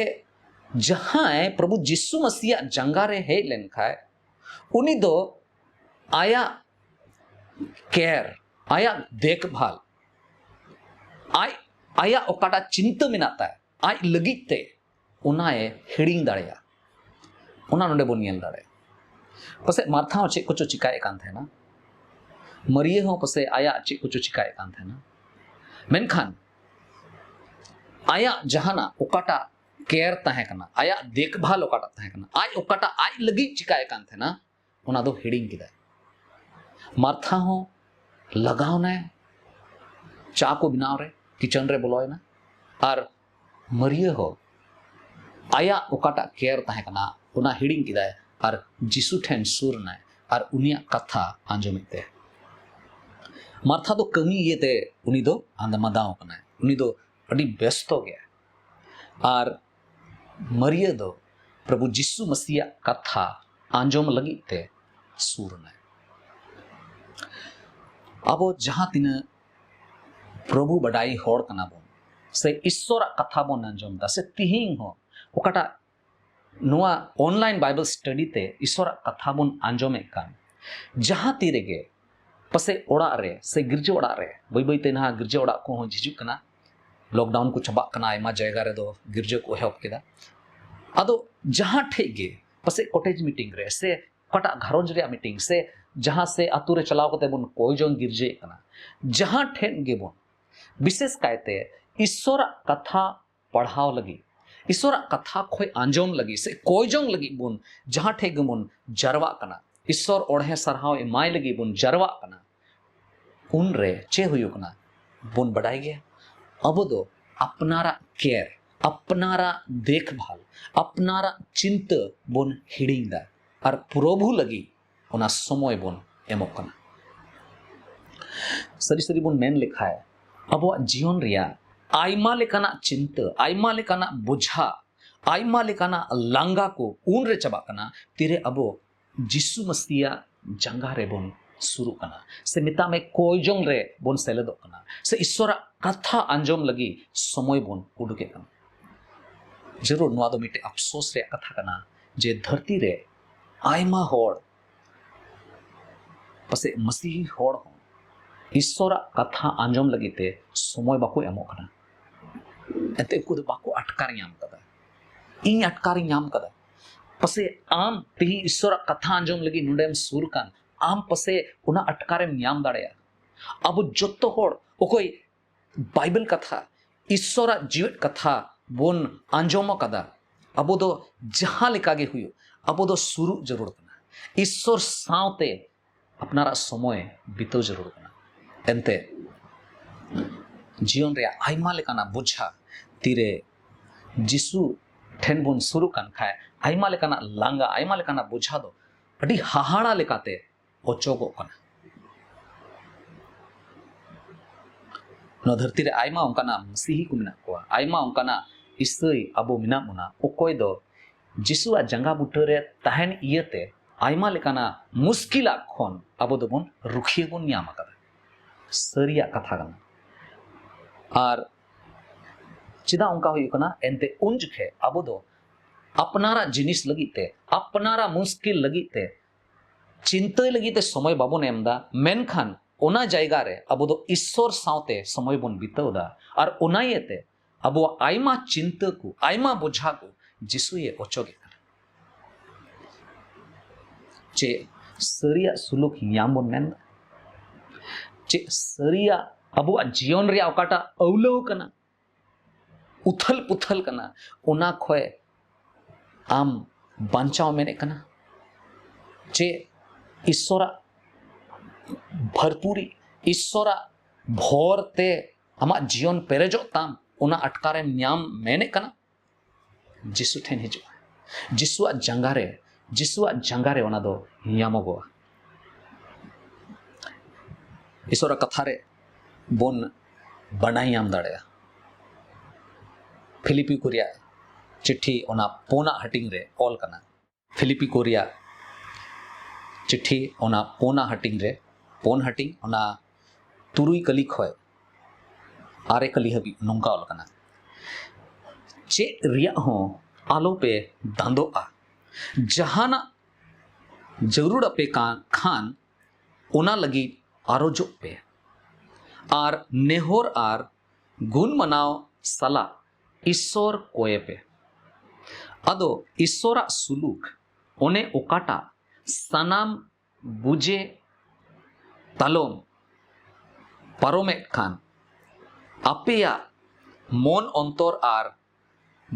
ᱡᱟᱦᱟᱸᱭ ᱯᱨᱚᱵᱷᱩ ᱡᱤᱥᱩ ᱢᱟᱥᱤᱭᱟᱜ ᱡᱟᱸᱜᱟ ᱨᱮ ᱦᱮᱡ ᱞᱮᱱᱠᱷᱟᱱ, ᱩᱱᱤ ᱫᱚ ᱟᱭᱟᱜ ᱠᱮᱭᱟᱨ, ᱟᱭᱟᱜ ᱫᱮᱠᱷᱵᱷᱟᱞ, ᱟᱡ, ᱟᱭᱟᱜ ᱚᱠᱟᱴᱟᱜ ᱪᱤᱱᱛᱟᱹ ᱢᱮᱱᱟᱜ ᱛᱟᱭ ᱟᱡ ᱞᱟᱹᱜᱤᱫ ᱛᱮ, ᱚᱱᱟᱭ ᱦᱤᱲᱤᱧ ᱫᱟᱲᱮᱭᱟᱜᱼᱟ᱾ ᱚᱱᱟ ᱱᱚᱰᱮ ᱵᱚᱱ ᱧᱮᱞ ᱫᱟᱲᱮᱭᱟᱜᱼᱟ᱾ ᱯᱟᱥᱮᱡ ᱢᱟᱨᱛᱷᱟ ᱦᱚᱸ ᱪᱮᱫ ᱠᱚᱪᱚ ᱪᱤᱠᱟᱭᱮᱫ ᱠᱟᱱ ᱛᱟᱦᱮᱱᱟ, ᱢᱟᱹᱨᱤᱭᱟᱹ ᱦᱚᱸ ᱯᱟᱥᱮᱡ ᱟᱭᱟᱜ ᱪᱮᱫ ᱠᱚᱪᱚ ᱪᱤᱠᱟᱭᱮᱫ ᱠᱟᱱ ᱛᱟᱦᱮᱱᱟ, ᱢᱮᱱᱠᱷᱟᱱ ᱟᱭᱟᱜ ᱡᱟᱦᱟᱱᱟᱜ ᱚᱠᱟᱴᱟᱜ ᱠᱮᱭᱟᱨ ᱛᱟᱦᱮᱸ ᱠᱟᱱᱟ, ᱟᱭᱟᱜ ᱫᱮᱠᱷᱵᱷᱟᱞ ᱚᱠᱟᱴᱟᱜ ᱛᱟᱦᱮᱸ ᱠᱟᱱᱟ, ᱟᱡ ᱚᱠᱟᱴᱟᱜ ᱟᱡ ᱞᱟᱹᱜᱤᱫ ᱪᱤᱠᱟᱭᱮᱫ ᱠᱟᱱ ᱛᱟᱦᱮᱱᱟ, ᱚᱱᱟ ᱫᱚ ᱦᱤᱲᱤᱧ ᱠᱮᱫᱟᱭ᱾ ᱢᱟᱨᱛᱷᱟ ᱦᱚᱸ ᱞᱟᱜᱟᱣᱱᱟᱭ ᱪᱟ ᱠᱚ ᱵᱮᱱᱟᱣ ᱨᱮ, ᱠᱤᱪᱮᱱ ᱨᱮ ᱵᱚᱞᱚᱭᱮᱱᱟ, ᱟᱨ ᱢᱟᱹᱨᱤᱭᱟᱹ ᱦᱚᱸ ᱟᱭᱟᱜ ᱚᱠᱟᱴᱟᱜ ᱠᱮᱭᱟᱨ ᱛᱟᱦᱮᱸ ᱠᱟᱱᱟ, ᱚᱱᱟ ᱦᱤᱲᱤᱧ ᱠᱮᱫᱟᱭ ᱟᱨ ᱡᱤᱥᱩ ᱴᱷᱮᱱ ᱥᱩᱨ ᱮᱱᱟᱭ ᱟᱨ ᱩᱱᱤᱭᱟᱜ ᱠᱟᱛᱷᱟ ᱟᱸᱡᱚᱢᱮᱫ ᱛᱮ᱾ ᱢᱟᱨᱛᱷᱟ ᱫᱚ ᱠᱟᱹᱢᱤ ᱤᱭᱟᱹᱛᱮ ᱩᱱᱤ ᱫᱚ ᱟᱸᱫᱽᱢᱟᱫᱟᱣ ᱠᱟᱱᱟᱭ, ᱩᱱᱤ ᱫᱚ ᱟᱹᱰᱤ ᱵᱮᱥᱛᱚ ᱜᱮᱭᱟ᱾ ᱟᱨ ᱢᱟᱹᱨᱤᱭᱟᱹ ᱫᱚ ᱯᱨᱚᱵᱷᱩ ᱡᱤᱥᱩ ᱢᱟᱹᱥᱤᱭᱟᱜ ᱠᱟᱛᱷᱟ ᱟᱸᱡᱚᱢ ᱞᱟᱹᱜᱤᱫ ᱛᱮ ᱥᱩᱨ ᱮᱱᱟᱭ᱾ ᱟᱵᱚ ᱡᱟᱦᱟᱸ ᱛᱤᱱᱟᱹᱜ ᱯᱨᱚᱵᱷᱩ ᱵᱟᱰᱟᱭ ᱦᱚᱲ ᱠᱟᱱᱟ ᱵᱚᱱ, ᱥᱮ ᱤᱥᱥᱚᱨᱟᱜ ᱠᱟᱛᱷᱟ ᱵᱚᱱ ᱟᱸᱡᱚᱢ ᱮᱫᱟ, ᱥᱮ ᱛᱤᱦᱤᱧ ᱦᱚᱸ ᱚᱠᱟᱴᱟᱜ ᱱᱚᱣᱟ online Bible study ᱛᱮ ᱤᱥᱥᱚᱨᱟᱜ ᱠᱟᱛᱷᱟ ᱵᱚᱱ ᱟᱸᱡᱚᱢᱮᱫ ᱠᱟᱱ, ᱡᱟᱦᱟᱸ ᱛᱤ ᱨᱮᱜᱮ ᱯᱟᱥᱮᱡ ᱚᱲᱟᱜ ᱨᱮ ᱥᱮ ᱜᱤᱨᱡᱟᱹ ᱚᱲᱟᱜ ᱨᱮ, ᱵᱟᱹᱭ ᱵᱟᱹᱭ ᱛᱮ ᱱᱟᱦᱟᱜ ᱜᱤᱨᱡᱟᱹ ᱚᱲᱟᱜ ᱠᱚᱦᱚᱸ ᱦᱤᱡᱩᱜ ᱠᱟᱱᱟ, ᱞᱚᱠᱰᱟᱣᱩᱱ ᱠᱚ ᱪᱟᱵᱟᱜ ᱠᱟᱱᱟ, ᱟᱭᱢᱟ ᱡᱟᱭᱜᱟ ᱨᱮᱫᱚ ᱜᱤᱨᱡᱟᱹ ᱠᱚ ᱮᱦᱚᱵ ᱠᱮᱫᱟ᱾ ᱟᱫᱚ ᱡᱟᱦᱟᱸ ᱴᱷᱮᱡ ᱜᱮ ᱯᱟᱥᱮᱡ ᱠᱚᱴᱮᱡᱽ ᱢᱤᱴᱤᱝ ᱨᱮ ᱥᱮ ᱚᱠᱟᱴᱟᱜ ᱜᱷᱟᱨᱚᱸᱡᱽ ᱨᱮᱭᱟᱜ ᱢᱤᱴᱤᱝ ᱥᱮ ᱡᱟᱦᱟᱸ ᱥᱮ ᱟᱛᱳ ᱨᱮ ᱪᱟᱞᱟᱣ ᱠᱟᱛᱮ ᱵᱚᱱ ᱠᱚᱭ ᱡᱚᱝ ᱜᱤᱨᱡᱟᱹᱭᱮᱫ ᱠᱟᱱᱟ, ᱡᱟᱦᱟᱸ ᱴᱷᱮᱱ ᱜᱮᱵᱚᱱ ᱵᱤᱥᱮᱥ ᱠᱟᱭᱛᱮ ᱤᱥᱥᱚᱨᱟᱜ ᱠᱟᱛᱷᱟ ᱯᱟᱲᱦᱟᱣ ᱞᱟᱹᱜᱤᱫ, ᱤᱥᱥᱚᱨᱟᱜ ᱠᱟᱛᱷᱟ ᱠᱷᱚᱡ ᱟᱸᱡᱚᱢ ᱞᱟᱹᱜᱤᱫ ᱥᱮ ᱠᱚᱭ ᱡᱚᱝ ᱞᱟᱹᱜᱤᱫ ᱵᱚᱱ ᱡᱟᱦᱟᱸ ᱴᱷᱮᱡ ᱜᱮᱵᱚᱱ ᱡᱟᱨᱣᱟᱜ ᱠᱟᱱᱟ, ᱤᱥᱥᱚᱨ ᱚᱲᱦᱮ ᱥᱟᱨᱦᱟᱣ ᱮᱢᱟᱭ ᱞᱟᱹᱜᱤᱫ ᱵᱚᱱ ᱡᱟᱨᱣᱟᱜ ᱠᱟᱱᱟ, ᱩᱱᱨᱮ ᱪᱮᱫ ᱦᱩᱭᱩᱜ ᱠᱟᱱᱟ ᱵᱚᱱ ᱵᱟᱰᱟᱭ ᱜᱮᱭᱟ? ᱟᱵᱚ ᱫᱚ ᱟᱯᱱᱟᱨᱟᱜ ᱠᱮᱭᱟᱨ, ᱟᱯᱱᱟᱨᱟᱜ ᱫᱮᱠᱷᱵᱷᱟᱞ, ᱟᱯᱱᱟᱨᱟᱜ ᱪᱤᱱᱛᱟᱹ ᱵᱚᱱ ᱦᱤᱲᱤᱧ ᱫᱟ ᱟᱨ ᱯᱨᱚᱵᱷᱩ ᱞᱟᱹᱜᱤᱫ ᱚᱱᱟ ᱥᱚᱢᱚᱭ ᱵᱚᱱ ᱮᱢᱚᱜ ᱠᱟᱱᱟ᱾ ᱥᱟᱹᱨᱤ ᱥᱟᱹᱨᱤ ᱵᱚᱱ ᱢᱮᱱ ᱞᱮᱠᱷᱟᱡ, ᱟᱵᱚᱣᱟᱜ ᱡᱤᱭᱚᱱ ᱨᱮᱭᱟᱜ ᱟᱭᱢᱟ ᱞᱮᱠᱟᱱᱟᱜ ᱪᱤᱱᱛᱟᱹ, ᱟᱭᱢᱟ ᱞᱮᱠᱟᱱᱟᱜ ᱵᱚᱡᱷᱟ, ᱟᱭᱢᱟ ᱞᱮᱠᱟᱱᱟᱜ ᱞᱟᱸᱜᱟ ᱠᱚ ᱩᱱᱨᱮ ᱪᱟᱵᱟᱜ ᱠᱟᱱᱟ, ᱛᱤᱨᱮ ᱟᱵᱚ ᱡᱤᱥᱩ ᱢᱟᱹᱥᱤᱭᱟᱜ ᱡᱟᱸᱜᱟ ᱨᱮᱵᱚᱱ ᱥᱩᱨᱩᱜ ᱠᱟᱱᱟ, ᱥᱮ ᱢᱮᱛᱟᱜ ᱢᱮ ᱠᱚᱭ ᱡᱚᱝ ᱨᱮ ᱵᱚᱱ ᱥᱮᱞᱮᱫᱚᱜ ᱠᱟᱱᱟ, ᱥᱮ ᱤᱥᱥᱚᱨᱟᱜ ᱠᱟᱛᱷᱟ ᱟᱸᱡᱚᱢ ᱞᱟᱹᱜᱤᱫ ᱥᱚᱢᱚᱭ ᱵᱚᱱ ᱩᱰᱩᱠᱮᱫ ᱠᱟᱱᱟ᱾ ᱡᱟᱹᱨᱩᱲ ᱱᱚᱣᱟ ᱫᱚ ᱢᱤᱫᱴᱮᱡ ᱟᱯᱥᱳᱥ ᱨᱮᱭᱟᱜ ᱠᱟᱛᱷᱟ ᱠᱟᱱᱟ ᱡᱮ ᱫᱷᱟᱹᱨᱛᱤ ᱨᱮ ᱟᱭᱢᱟ ᱦᱚᱲ, ᱯᱟᱥᱮᱡ ᱢᱟᱥᱤᱦᱤ ᱦᱚᱲ ᱦᱚᱸ, ᱤᱥᱥᱚᱨᱟᱜ ᱠᱟᱛᱷᱟ ᱟᱸᱡᱚᱢ ᱞᱟᱹᱜᱤᱫ ᱛᱮ ᱥᱚᱢᱚᱭ ᱵᱟᱠᱚ ᱮᱢᱚᱜ ᱠᱟᱱᱟ᱾ ᱮᱱᱛᱮ ᱩᱱᱠᱩ ᱫᱚ ᱵᱟᱠᱚ ᱟᱴᱠᱟᱨ ᱧᱟᱢ ᱠᱟᱫᱟ᱾ ᱤᱧ ᱟᱴᱠᱟᱨᱤᱧ ᱧᱟᱢ ᱠᱟᱫᱟ᱾ ᱯᱟᱥᱮᱡ ᱟᱢ ᱛᱮᱦᱮᱧ ᱤᱥᱥᱚᱨᱟᱜ ᱠᱟᱛᱷᱟ ᱟᱸᱡᱚᱢ ᱞᱟᱹᱜᱤᱫ ᱱᱚᱰᱮᱢ ᱥᱩᱨ ᱠᱟᱱ, ᱟᱢ ᱯᱟᱥᱮᱡ ᱚᱱᱟ ᱟᱴᱠᱟᱨᱮᱢ ᱧᱟᱢ ᱫᱟᱲᱮᱭᱟᱜᱼᱟ᱾ ᱟᱵᱚ ᱡᱚᱛᱚ ᱦᱚᱲ ᱚᱠᱚᱭ ᱵᱟᱭᱵᱮᱞ ᱠᱟᱛᱷᱟ, ᱤᱥᱥᱚᱨᱟᱜ ᱡᱤᱣᱮᱫ ᱠᱟᱛᱷᱟ ᱵᱚᱱ ᱟᱸᱡᱚᱢ ᱟᱠᱟᱫᱟ, ᱟᱵᱚ ᱫᱚ ᱡᱟᱦᱟᱸ ᱞᱮᱠᱟ ᱜᱮ ᱦᱩᱭᱩᱜ, ᱟᱵᱚ ᱫᱚ ᱥᱩᱨᱩᱜ ᱡᱟᱹᱨᱩᱲ ᱠᱟᱱᱟ᱾ ᱤᱥᱥᱚᱨ ᱥᱟᱶᱛᱮ ᱟᱯᱱᱟᱨᱟᱜ ᱥᱚᱢᱚᱭ ᱵᱤᱛᱟᱹᱣ ᱡᱟᱹᱨᱩᱲ ᱠᱟᱱᱟ᱾ ᱮᱱᱛᱮ, ᱡᱤᱭᱚᱱ ᱨᱮᱭᱟᱜ ᱟᱭᱢᱟ ᱞᱮᱠᱟᱱᱟᱜ ᱵᱚᱡᱷᱟ ᱛᱤᱨᱮ ᱡᱤᱥᱩ ᱴᱷᱮᱱ ᱵᱚᱱ ᱥᱩᱨᱩᱜ ᱠᱟᱱ ᱠᱷᱟᱡ, ᱟᱭᱢᱟ ᱞᱮᱠᱟᱱᱟᱜ ᱞᱟᱸᱜᱟ, ᱟᱭᱢᱟ ᱞᱮᱠᱟᱱᱟᱜ ᱵᱚᱡᱷᱟ ᱫᱚ ᱟᱹᱰᱤ ᱦᱟᱦᱟᱲᱟ ᱞᱮᱠᱟᱛᱮ ᱚᱪᱚᱜᱚᱜ ᱠᱟᱱᱟ᱾ ᱱᱚᱣᱟ ᱫᱷᱟᱹᱨᱛᱤ ᱨᱮ ᱟᱭᱢᱟ ᱚᱱᱠᱟᱱᱟᱜ ᱢᱟᱹᱥᱤᱦᱤ ᱠᱚ ᱢᱮᱱᱟᱜ ᱠᱚᱣᱟ, ᱟᱭᱢᱟ ᱚᱱᱠᱟᱱᱟᱜ ᱤᱥᱟᱹᱭ ᱟᱵᱚ ᱢᱮᱱᱟᱜ ᱵᱚᱱᱟ, ᱚᱠᱚᱭ ᱫᱚ ᱡᱤᱥᱩᱣᱟᱜ ᱡᱟᱸᱜᱟ ᱵᱩᱴᱟᱹ ᱨᱮ ᱛᱟᱦᱮᱱ ᱤᱭᱟᱹᱛᱮ ᱟᱭᱢᱟ ᱞᱮᱠᱟᱱᱟᱜ ᱢᱩᱥᱠᱤᱞᱟᱜ ᱠᱷᱚᱱ ᱟᱵᱚ ᱫᱚᱵᱚᱱ ᱨᱩᱠᱷᱤᱭᱟᱹ ᱵᱚᱱ ᱧᱟᱢ ᱟᱠᱟᱫᱟ᱾ ᱥᱟᱹᱨᱤᱭᱟᱜ ᱠᱟᱛᱷᱟ ᱠᱟᱱᱟ᱾ ᱟᱨ ᱪᱮᱫᱟᱜ ᱚᱱᱠᱟ ᱦᱩᱭᱩᱜ ᱠᱟᱱᱟ? ᱮᱱᱛᱮ ᱩᱱ ᱡᱚᱠᱷᱮᱡ ᱟᱵᱚ ᱫᱚ ᱟᱯᱱᱟᱨᱟᱜ ᱡᱤᱱᱤᱥ ᱞᱟᱹᱜᱤᱫ ᱛᱮ, ᱟᱯᱱᱟᱨᱟᱜ ᱢᱩᱥᱠᱤᱞ ᱞᱟᱹᱜᱤᱫ ᱛᱮ ᱪᱤᱱᱛᱟᱹᱭ ᱞᱟᱹᱜᱤᱫ ᱛᱮ ᱥᱚᱢᱚᱭ ᱵᱟᱵᱚᱱ ᱮᱢ ᱮᱫᱟ, ᱢᱮᱱᱠᱷᱟᱱ ᱚᱱᱟ ᱡᱟᱭᱜᱟ ᱨᱮ ᱟᱵᱚ ᱫᱚ ᱤᱥᱥᱚᱨ ᱥᱟᱶᱛᱮ ᱥᱚᱢᱚᱭ ᱵᱚᱱ ᱵᱤᱛᱟᱹᱣ ᱮᱫᱟ᱾ ᱟᱨ ᱚᱱᱟ ᱤᱭᱟᱹᱛᱮ ᱟᱵᱚᱣᱟᱜ ᱟᱭᱢᱟ ᱪᱤᱱᱛᱟᱹ ᱠᱚ, ᱟᱭᱢᱟ ᱵᱚᱡᱷᱟ ᱠᱚ ᱡᱤᱥᱩᱭᱮ ᱚᱪᱚᱜᱮᱫ ᱠᱟᱱᱟ᱾ ᱪᱮᱫ ᱥᱟᱹᱨᱤᱭᱟᱜ ᱥᱩᱞᱩᱠ ᱧᱟᱢ ᱵᱚᱱ ᱢᱮᱱᱫᱟ? ᱪᱮᱫ ᱥᱟᱹᱨᱤᱭᱟᱜ ᱟᱵᱚᱣᱟᱜ ᱡᱤᱭᱚᱱ ᱨᱮᱭᱟᱜ ᱚᱠᱟᱴᱟᱜ ᱟᱹᱣᱞᱟᱹᱣ ᱠᱟᱱᱟ, ᱩᱛᱷᱟᱹᱞ ᱯᱩᱛᱷᱟᱹᱞ ᱠᱟᱱᱟ, ᱚᱱᱟ ᱠᱷᱚᱡ ᱟᱢ ᱵᱟᱧᱪᱟᱣ ᱢᱮᱱᱮᱫ ᱠᱟᱱᱟ? ᱪᱮ ᱤᱥᱥᱚᱨᱟᱜ ᱵᱷᱟᱨᱯᱩᱨᱤ, ᱤᱥᱥᱚᱨᱟᱜ ᱵᱷᱚᱨ ᱛᱮ ᱟᱢᱟᱜ ᱡᱤᱭᱚᱱ ᱯᱮᱨᱮᱡᱚᱜ ᱛᱟᱢ, ᱚᱱᱟ ᱟᱴᱠᱟᱨᱮᱢ ᱧᱟᱢ ᱢᱮᱱᱮᱫ ᱠᱟᱱᱟ? ᱡᱤᱥᱩ ᱴᱷᱮᱱ ᱦᱤᱡᱩᱜᱼᱟ᱾ ᱡᱤᱥᱩᱣᱟᱜ ᱡᱟᱸᱜᱟ ᱨᱮ, ᱡᱤᱥᱩᱣᱟᱜ ᱡᱟᱸᱜᱟ ᱨᱮ ᱚᱱᱟ ᱫᱚ ᱧᱟᱢᱚᱜᱚᱜᱼᱟ᱾ ᱤᱥᱚᱨᱟᱜ ᱠᱟᱛᱷᱟ ᱨᱮ ᱵᱚᱱ ᱵᱟᱰᱟᱭ ᱧᱟᱢ ᱫᱟᱲᱮᱭᱟᱜᱼᱟ᱾ ᱯᱷᱤᱞᱤᱯᱤ ᱠᱚ ᱨᱮᱭᱟᱜ ᱪᱤᱴᱷᱤ ᱚᱱᱟ ᱯᱳᱱᱟᱜ ᱦᱟᱹᱴᱤᱧ ᱨᱮ ᱚᱞ ᱠᱟᱱᱟ᱾ ᱯᱷᱤᱞᱤᱯᱤ ᱠᱚ ᱨᱮᱭᱟᱜ ᱪᱤᱴᱷᱤ ᱚᱱᱟ ᱯᱳᱱᱟᱜ ᱦᱟᱹᱴᱤᱧ ᱨᱮ, ᱯᱳᱱ ᱦᱟᱹᱴᱤᱧ, ᱚᱱᱟ ᱛᱩᱨᱩᱭ ᱠᱟᱹᱞᱤ ᱠᱷᱚᱡ ᱟᱨᱮ ᱠᱟᱹᱞᱤ ᱦᱟᱹᱵᱤᱡ ᱱᱚᱝᱠᱟ ᱚᱞ ᱠᱟᱱᱟ, ᱪᱮᱫ ᱨᱮᱭᱟᱜ ᱦᱚᱸ ᱟᱞᱚᱯᱮ ᱫᱟᱸᱫᱚᱜᱼᱟ᱾ ᱡᱟᱦᱟᱱᱟᱜ ᱡᱟᱹᱨᱩᱲ ᱟᱯᱮ ᱠᱟᱱ ᱠᱷᱟᱱ, ᱚᱱᱟ ᱞᱟᱹᱜᱤᱫ ᱟᱨᱚᱡᱚᱜ ᱯᱮ ᱟᱨ ᱱᱮᱦᱚᱨ ᱟᱨ ᱜᱩᱱ ᱢᱟᱱᱟᱣ ᱥᱟᱞᱟᱜ ᱤᱥᱥᱚᱨ ᱠᱚᱭᱮ ᱯᱮ᱾ ᱟᱫᱚ ᱤᱥᱥᱚᱨᱟᱜ ᱥᱩᱞᱩᱠ, ᱚᱱᱮ ᱚᱠᱟᱴᱟᱜ ᱥᱟᱱᱟᱢ ᱵᱩᱡᱮ ᱛᱟᱞᱚᱢ ᱯᱟᱨᱚᱢᱮᱫ ᱠᱷᱟᱱ, ᱟᱯᱮᱭᱟᱜ ᱢᱚᱱ ᱚᱱᱛᱚᱨ ᱟᱨ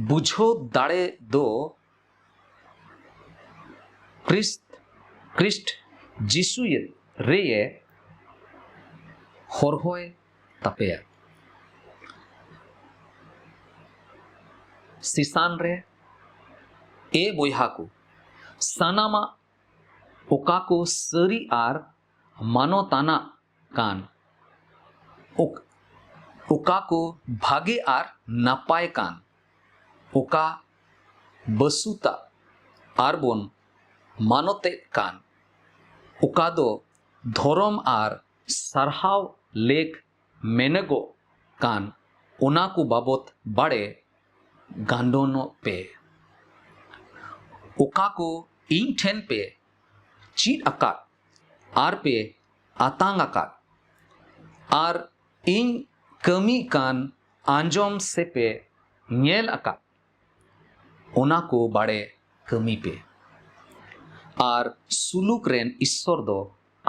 ᱵᱩᱡᱷᱟᱹᱣ ᱫᱟᱲᱮ ᱫᱚ ᱠᱨᱤᱥᱴ, ᱠᱨᱤᱥᱴ ᱡᱤᱥᱩ ᱨᱮᱭᱮ ᱦᱚᱨᱦᱚᱭ ᱛᱟᱯᱮᱭᱟ᱾ ᱥᱤᱥᱟᱱ ᱨᱮ, ᱮ ᱵᱚᱭᱦᱟ ᱠᱚ, ᱥᱟᱱᱟᱢᱟᱜ ᱚᱠᱟ ᱠᱚ ᱥᱟᱹᱨᱤ ᱟᱨ ᱢᱟᱱᱚᱛᱟᱱᱟᱜ ᱠᱟᱱ, ᱚᱠ-, ᱚᱠᱟ ᱠᱚ ᱵᱷᱟᱜᱮ ᱟᱨ ᱱᱟᱯᱟᱭ ᱠᱟᱱ, ᱚᱠᱟ ᱵᱟᱹᱥᱩᱛᱟᱜ ᱟᱨ ᱵᱚᱱ ᱢᱟᱱᱚᱛᱮᱫ ᱠᱟᱱ, ᱚᱠᱟ ᱫᱚ ᱫᱷᱚᱨᱚᱢ ᱟᱨ ᱥᱟᱨᱦᱟᱣ ᱞᱮᱠ ᱢᱮᱱᱚᱜᱚᱜ ᱠᱟᱱ, ᱚᱱᱟ ᱠᱚ ᱵᱟᱵᱚᱛ ᱵᱟᱲᱮ ᱜᱟᱱᱰᱚᱱᱚᱜ ᱯᱮ᱾ ᱚᱠᱟ ᱠᱚ ᱤᱧ ᱴᱷᱮᱱ ᱯᱮ ᱪᱮᱫ ᱟᱠᱟᱫ ᱟᱨ ᱯᱮ ᱟᱛᱟᱝ ᱟᱠᱟᱫ, ᱟᱨ ᱤᱧ ᱠᱟᱹᱢᱤ ᱠᱟᱱ ᱟᱸᱡᱚᱢ ᱥᱮ ᱯᱮ ᱧᱮᱞ ᱟᱠᱟᱫ, ᱚᱱᱟ ᱠᱚ ᱵᱟᱲᱮ ᱠᱟᱹᱢᱤ ᱯᱮ᱾ ᱟᱨ ᱥᱩᱞᱩᱠ ᱨᱮᱱ ᱤᱥᱥᱚᱨ ᱫᱚ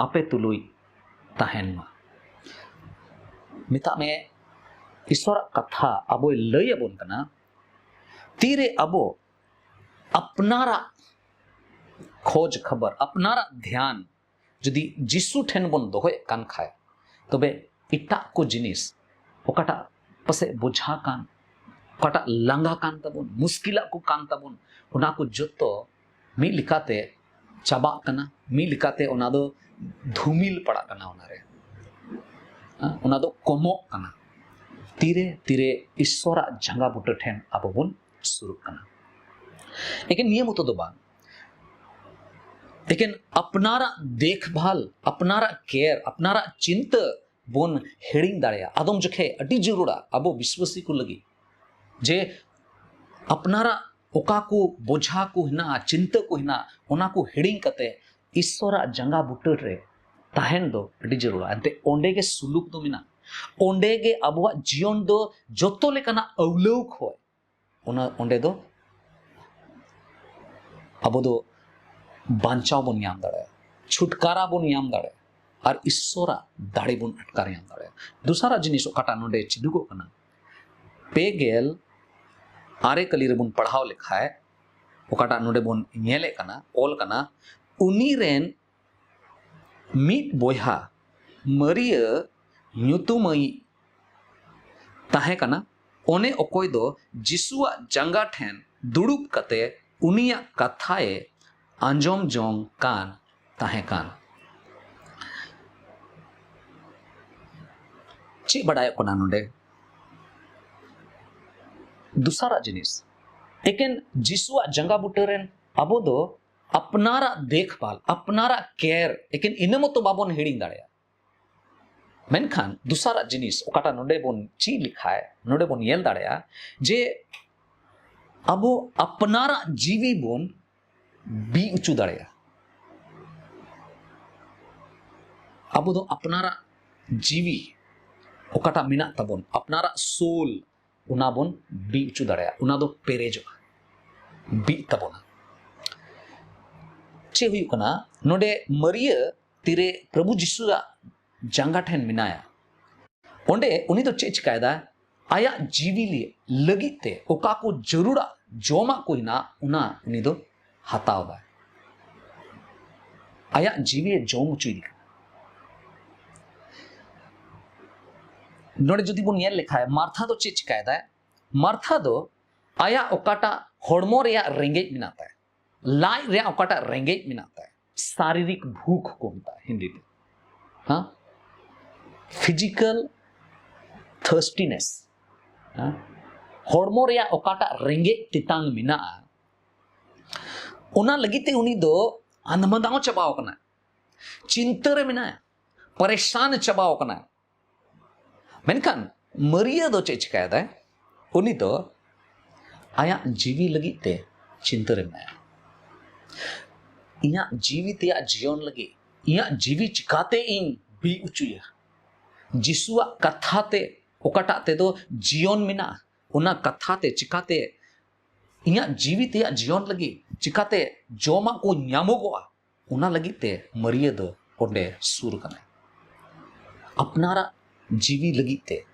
ᱟᱯᱮ ᱛᱩᱞᱩᱡ ᱛᱟᱦᱮᱱ ᱢᱟ᱾ ᱢᱮᱛᱟᱜ ᱢᱮ, ᱤᱥᱥᱚᱨᱟᱜ ᱠᱟᱛᱷᱟ ᱟᱵᱚᱭ ᱞᱟᱹᱭ ᱟᱵᱚᱱ ᱠᱟᱱᱟ᱾ ᱛᱤᱨᱮ ᱟᱵᱚ ᱟᱯᱱᱟᱨᱟᱜ ᱠᱷᱚᱡᱽ ᱠᱷᱚᱵᱚᱨ, ᱟᱯᱱᱟᱨᱟᱜ ᱫᱷᱮᱭᱟᱱ ᱡᱩᱫᱤ ᱡᱤᱥᱩ ᱴᱷᱮᱱ ᱵᱚᱱ ᱫᱚᱦᱚᱭᱮᱫ ᱠᱟᱱ ᱠᱷᱟᱡ, ᱛᱚᱵᱮ ᱮᱴᱟᱜ ᱠᱚ ᱡᱤᱱᱤᱥ, ᱚᱠᱟᱴᱟᱜ ᱯᱟᱥᱮᱡ ᱵᱚᱡᱷᱟ ᱠᱟᱱ, ᱚᱠᱟᱴᱟᱜ ᱞᱟᱸᱜᱟ ᱠᱟᱱ ᱛᱟᱵᱚᱱ, ᱢᱩᱥᱠᱤᱞᱟᱜ ᱠᱚ ᱠᱟᱱ ᱛᱟᱵᱚᱱ, ᱚᱱᱟ ᱠᱚ ᱡᱚᱛᱚ ᱢᱤᱫ ᱞᱮᱠᱟᱛᱮ ᱪᱟᱵᱟᱜ ᱠᱟᱱᱟ, ᱢᱤᱫ ᱞᱮᱠᱟᱛᱮ ᱚᱱᱟ ᱫᱚ ᱫᱷᱩᱢᱤᱞ ᱯᱟᱲᱟᱜ ᱠᱟᱱᱟ ᱚᱱᱟᱨᱮ᱾ ᱦᱮᱸ, ᱚᱱᱟ ᱫᱚ ᱠᱚᱢᱚᱜ ᱠᱟᱱᱟ᱾ ᱛᱤᱨᱮ, ᱛᱤᱨᱮ ᱤᱥᱥᱚᱨᱟᱜ ᱡᱟᱸᱜᱟ ᱵᱩᱴᱟᱹ ᱴᱷᱮᱱ ᱟᱵᱚ ᱵᱚᱱ ᱥᱩᱨᱩᱜ ᱠᱟᱱᱟ᱾ ᱮᱠᱮᱱ ᱱᱤᱭᱟᱹ ᱢᱚᱛᱚ ᱫᱚ ᱵᱟᱝ, ᱮᱠᱮᱱ ᱟᱯᱱᱟᱨᱟᱜ ᱫᱮᱠᱷᱵᱷᱟᱞ, ᱟᱯᱱᱟᱨᱟᱜ ᱠᱮᱭᱟᱨ, ᱟᱯᱱᱟᱨᱟᱜ ᱪᱤᱱᱛᱟᱹ ᱵᱚᱱ ᱦᱤᱲᱤᱧ ᱫᱟᱲᱮᱭᱟᱜᱼᱟ᱾ ᱟᱫᱚᱢ ᱡᱚᱠᱷᱮᱡ ᱟᱹᱰᱤ ᱡᱟᱹᱨᱩᱲᱟ ᱟᱵᱚ ᱵᱤᱥᱣᱟᱥᱤ ᱠᱚ ᱞᱟᱹᱜᱤᱫ, ᱡᱮ ᱟᱯᱱᱟᱨᱟᱜ ᱚᱠᱟ ᱠᱚ ᱵᱚᱡᱷᱟ ᱠᱚ ᱦᱮᱱᱟᱜᱼᱟ, ᱪᱤᱱᱛᱟᱹ ᱠᱚ ᱦᱮᱱᱟᱜᱼᱟ, ᱚᱱᱟ ᱠᱚ ᱦᱤᱲᱤᱧ ᱠᱟᱛᱮ ᱤᱥᱥᱚᱨᱟᱜ ᱡᱟᱸᱜᱟ ᱵᱩᱴᱟᱹ ᱨᱮ ᱛᱟᱦᱮᱱ ᱫᱚ ᱟᱹᱰᱤ ᱡᱟᱹᱨᱩᱲᱟ᱾ ᱮᱱᱛᱮ ᱚᱸᱰᱮ ᱜᱮ ᱥᱩᱞᱩᱠ ᱫᱚ ᱢᱮᱱᱟᱜᱼᱟ᱾ ᱚᱸᱰᱮ ᱜᱮ ᱟᱵᱚᱣᱟᱜ ᱡᱤᱭᱚᱱ ᱫᱚ ᱡᱚᱛᱚ ᱞᱮᱠᱟᱱᱟᱜ ᱟᱹᱣᱞᱟᱹᱣ ᱠᱷᱚᱱ ᱚᱱᱟ, ᱚᱸᱰᱮ ᱫᱚ ᱟᱵᱚ ᱫᱚ ᱵᱟᱧᱪᱟᱣ ᱵᱚᱱ ᱧᱟᱢ ᱫᱟᱲᱮᱭᱟᱜᱼᱟ, ᱪᱷᱩᱴᱠᱟᱨᱟ ᱵᱚᱱ ᱧᱟᱢ ᱫᱟᱲᱮᱭᱟᱜᱼᱟ ᱟᱨ ᱤᱥᱥᱚᱨᱟᱜ ᱫᱟᱲᱮ ᱵᱚᱱ ᱟᱴᱠᱟᱨ ᱧᱟᱢ ᱫᱟᱲᱮᱭᱟᱜᱼᱟ᱾ ᱫᱚᱥᱟᱨᱟᱜ ᱡᱤᱱᱤᱥ ᱚᱠᱟᱴᱟᱜ ᱱᱚᱰᱮ ᱪᱮᱫᱚᱜᱚᱜ ᱠᱟᱱᱟ, ᱯᱮ ᱜᱮᱞ ᱟᱨᱮ ᱠᱟᱹᱞᱤ ᱨᱮᱵᱚᱱ ᱯᱟᱲᱦᱟᱣ ᱞᱮᱠᱷᱟᱡ, ᱚᱠᱟᱴᱟᱜ ᱱᱚᱰᱮ ᱵᱚᱱ ᱧᱮᱞᱮᱫ ᱠᱟᱱᱟ, ᱚᱞ ᱠᱟᱱᱟ, ᱩᱱᱤ ᱨᱮᱱ ᱢᱤᱫ ᱵᱚᱭᱦᱟ ᱢᱟᱹᱨᱤᱭᱟᱹ ᱧᱩᱛᱩᱢᱟᱹᱭᱤᱡ ᱛᱟᱦᱮᱸ ᱠᱟᱱᱟ, ᱚᱱᱮ ᱚᱠᱚᱭ ᱫᱚ ᱡᱤᱥᱩᱣᱟᱜ ᱡᱟᱸᱜᱟ ᱴᱷᱮᱱ ᱫᱩᱲᱩᱵ ᱠᱟᱛᱮ ᱩᱱᱤᱭᱟᱜ ᱠᱟᱛᱷᱟᱭ ᱟᱸᱡᱚᱢ ᱡᱚᱝ ᱠᱟᱱ ᱛᱟᱦᱮᱸ ᱠᱟᱱ᱾ ᱪᱮᱫ ᱵᱟᱰᱟᱭᱚᱜ ᱠᱟᱱᱟ ᱱᱚᱰᱮ? ᱫᱚᱥᱟᱨᱟᱜ ᱡᱤᱱᱤᱥ, ᱮᱠᱮᱱ ᱡᱤᱥᱩᱣᱟᱜ ᱡᱟᱸᱜᱟ ᱵᱩᱴᱟᱹ ᱨᱮᱱ ᱟᱵᱚ ᱫᱚ ᱟᱯᱱᱟᱨᱟᱜ ᱫᱮᱠᱷᱵᱷᱟᱞ, ᱟᱯᱱᱟᱨᱟᱜ ᱠᱮᱭᱟᱨ, ᱮᱠᱮᱱ ᱤᱱᱟᱹ ᱢᱚᱛᱚ ᱵᱟᱵᱚᱱ ᱦᱤᱲᱤᱧ ᱫᱟᱲᱮᱭᱟᱜᱼᱟ᱾ ᱢᱮᱱᱠᱷᱟᱱ ᱫᱚᱥᱟᱨᱟᱜ ᱡᱤᱱᱤᱥ ᱚᱠᱟᱴᱟᱜ ᱱᱚᱰᱮ ᱵᱚᱱ ᱪᱮᱫ ᱞᱮᱠᱷᱟᱡ, ᱱᱚᱰᱮ ᱵᱚᱱ ᱧᱮᱞ ᱫᱟᱲᱮᱭᱟᱜᱼᱟ ᱡᱮ ᱟᱵᱚ ᱟᱯᱱᱟᱨᱟᱜ ᱡᱤᱣᱤ ᱵᱚᱱ ᱵᱤ ᱦᱚᱪᱚ ᱫᱟᱲᱮᱭᱟᱜᱼᱟ᱾ ᱟᱵᱚ ᱫᱚ ᱟᱯᱱᱟᱨᱟᱜ ᱡᱤᱣᱤ ᱚᱠᱟᱴᱟᱜ ᱢᱮᱱᱟᱜ ᱛᱟᱵᱚᱱ, ᱟᱯᱱᱟᱨᱟᱜ ᱥᱳᱞ, ᱚᱱᱟ ᱵᱚᱱ ᱵᱤ ᱦᱚᱪᱚ ᱫᱟᱲᱮᱭᱟᱜᱼᱟ, ᱚᱱᱟ ᱫᱚ ᱯᱮᱨᱮᱡᱚᱜᱼᱟ, ᱵᱤᱜ ᱛᱟᱵᱚᱱᱟ᱾ ᱪᱮᱫ ᱦᱩᱭᱩᱜ ᱠᱟᱱᱟ, ᱱᱚᱰᱮ ᱢᱟᱹᱨᱤᱭᱟᱹ ᱛᱤᱨᱮ ᱯᱨᱚᱵᱷᱩ ᱡᱤᱥᱩᱣᱟᱜ ᱡᱟᱸᱜᱟ ᱴᱷᱮᱱ ᱢᱮᱱᱟᱭᱟ, ᱚᱸᱰᱮ ᱩᱱᱤ ᱫᱚ ᱪᱮᱫ ᱪᱤᱠᱟᱭᱮᱫᱟ? ᱟᱭᱟᱜ ᱡᱤᱣᱤ ᱞᱟᱹᱜᱤᱫ ᱛᱮ ᱚᱠᱟ ᱠᱚ ᱡᱟᱹᱨᱩᱲᱟ ᱡᱚᱢᱟᱜ ᱠᱚ ᱦᱮᱱᱟᱜ, ᱚᱱᱟ ᱩᱱᱤ ᱫᱚ ᱦᱟᱛᱟᱣ ᱫᱟᱭ᱾ ᱟᱭᱟᱜ ᱡᱤᱣᱤ ᱡᱚᱢ ᱦᱚᱪᱚᱭᱮᱫᱮ ᱠᱟᱱᱟ᱾ ᱱᱚᱰᱮ ᱡᱩᱫᱤ ᱵᱚᱱ ᱧᱮᱞ ᱞᱮᱠᱷᱟᱡ, ᱢᱟᱨᱛᱷᱟ ᱫᱚ ᱪᱮᱫ ᱪᱤᱠᱟᱭᱮᱫᱟᱭ? ᱢᱟᱨᱛᱷᱟ ᱫᱚ ᱟᱭᱟᱜ ᱚᱠᱟᱴᱟᱜ ᱦᱚᱲᱢᱚ ᱨᱮᱭᱟᱜ ᱨᱮᱸᱜᱮᱡ ᱢᱮᱱᱟᱜ ᱛᱟᱭ, ᱞᱟᱡ ᱨᱮᱭᱟᱜ ᱚᱠᱟᱴᱟᱜ ᱨᱮᱸᱜᱮᱡ ᱢᱮᱱᱟᱜ ᱛᱟᱭ, ᱥᱟᱨᱤᱨᱤᱠ ᱵᱷᱩᱠ ᱠᱚ ᱢᱮᱛᱟᱜᱼᱟ ᱦᱤᱱᱫᱤ ᱛᱮ, ᱦᱮᱸ, ᱯᱷᱤᱡᱤᱠᱟᱞ ᱛᱷᱟᱨᱥᱴᱤᱱᱮᱥ, ᱦᱮᱸ, ᱦᱚᱲᱢᱚ ᱨᱮᱭᱟᱜ ᱚᱠᱟᱴᱟᱜ ᱨᱮᱸᱜᱮᱡ ᱛᱮᱛᱟᱝ ᱢᱮᱱᱟᱜᱼᱟ, ᱚᱱᱟ ᱞᱟᱹᱜᱤᱫ ᱛᱮ ᱩᱱᱤ ᱫᱚ ᱟᱱᱫᱷᱢᱟᱫᱟᱣ ᱪᱟᱵᱟᱣ ᱠᱟᱱᱟ, ᱪᱤᱱᱛᱟᱹ ᱨᱮ ᱢᱮᱱᱟᱭᱟ, ᱯᱟᱨᱮᱥᱟᱱ ᱪᱟᱵᱟᱣ ᱠᱟᱱᱟ᱾ ᱢᱮᱱᱠᱷᱟᱱ ᱢᱟᱹᱨᱤᱭᱟᱹ ᱫᱚ ᱪᱮᱫ ᱪᱤᱠᱟᱭᱮᱫᱟᱭ? ᱩᱱᱤ ᱫᱚ ᱟᱭᱟᱜ ᱡᱤᱣᱤ ᱞᱟᱹᱜᱤᱫ ᱛᱮ ᱪᱤᱱᱛᱟᱹ ᱨᱮ ᱢᱮᱱᱟᱭᱟ᱾ ᱤᱧᱟᱹᱜ ᱡᱤᱣᱤ ᱛᱮᱭᱟᱜ ᱡᱤᱭᱚᱱ ᱞᱟᱹᱜᱤᱫ ᱤᱧᱟᱹᱜ ᱡᱤᱣᱤ ᱪᱤᱠᱟᱛᱮ ᱤᱧ ᱵᱤ ᱚᱪᱚᱭᱟ? ᱡᱤᱥᱩᱣᱟᱜ ᱠᱟᱛᱷᱟ ᱛᱮ, ᱚᱠᱟᱴᱟᱜ ᱛᱮᱫᱚ ᱡᱤᱭᱚᱱ ᱢᱮᱱᱟᱜᱼᱟ, ᱚᱱᱟ ᱠᱟᱛᱷᱟ ᱛᱮ ᱪᱤᱠᱟᱛᱮ ᱤᱧᱟᱹᱜ ᱡᱤᱣᱤ ᱛᱮᱭᱟᱜ ᱡᱤᱭᱚᱱ ᱞᱟᱹᱜᱤᱫ ᱪᱤᱠᱟᱛᱮ ᱡᱚᱢᱟᱜ ᱠᱚ ᱧᱟᱢᱚᱜᱚᱜᱼᱟ, ᱚᱱᱟ ᱞᱟᱹᱜᱤᱫ ᱛᱮ ᱢᱟᱹᱨᱤᱭᱟᱹ ᱫᱚ ᱚᱸᱰᱮ ᱥᱩᱨ ᱠᱟᱱᱟᱭ᱾ ᱟᱯᱱᱟᱨᱟᱜ ᱡᱤᱣᱤ ᱞᱟᱹᱜᱤᱫ ᱛᱮ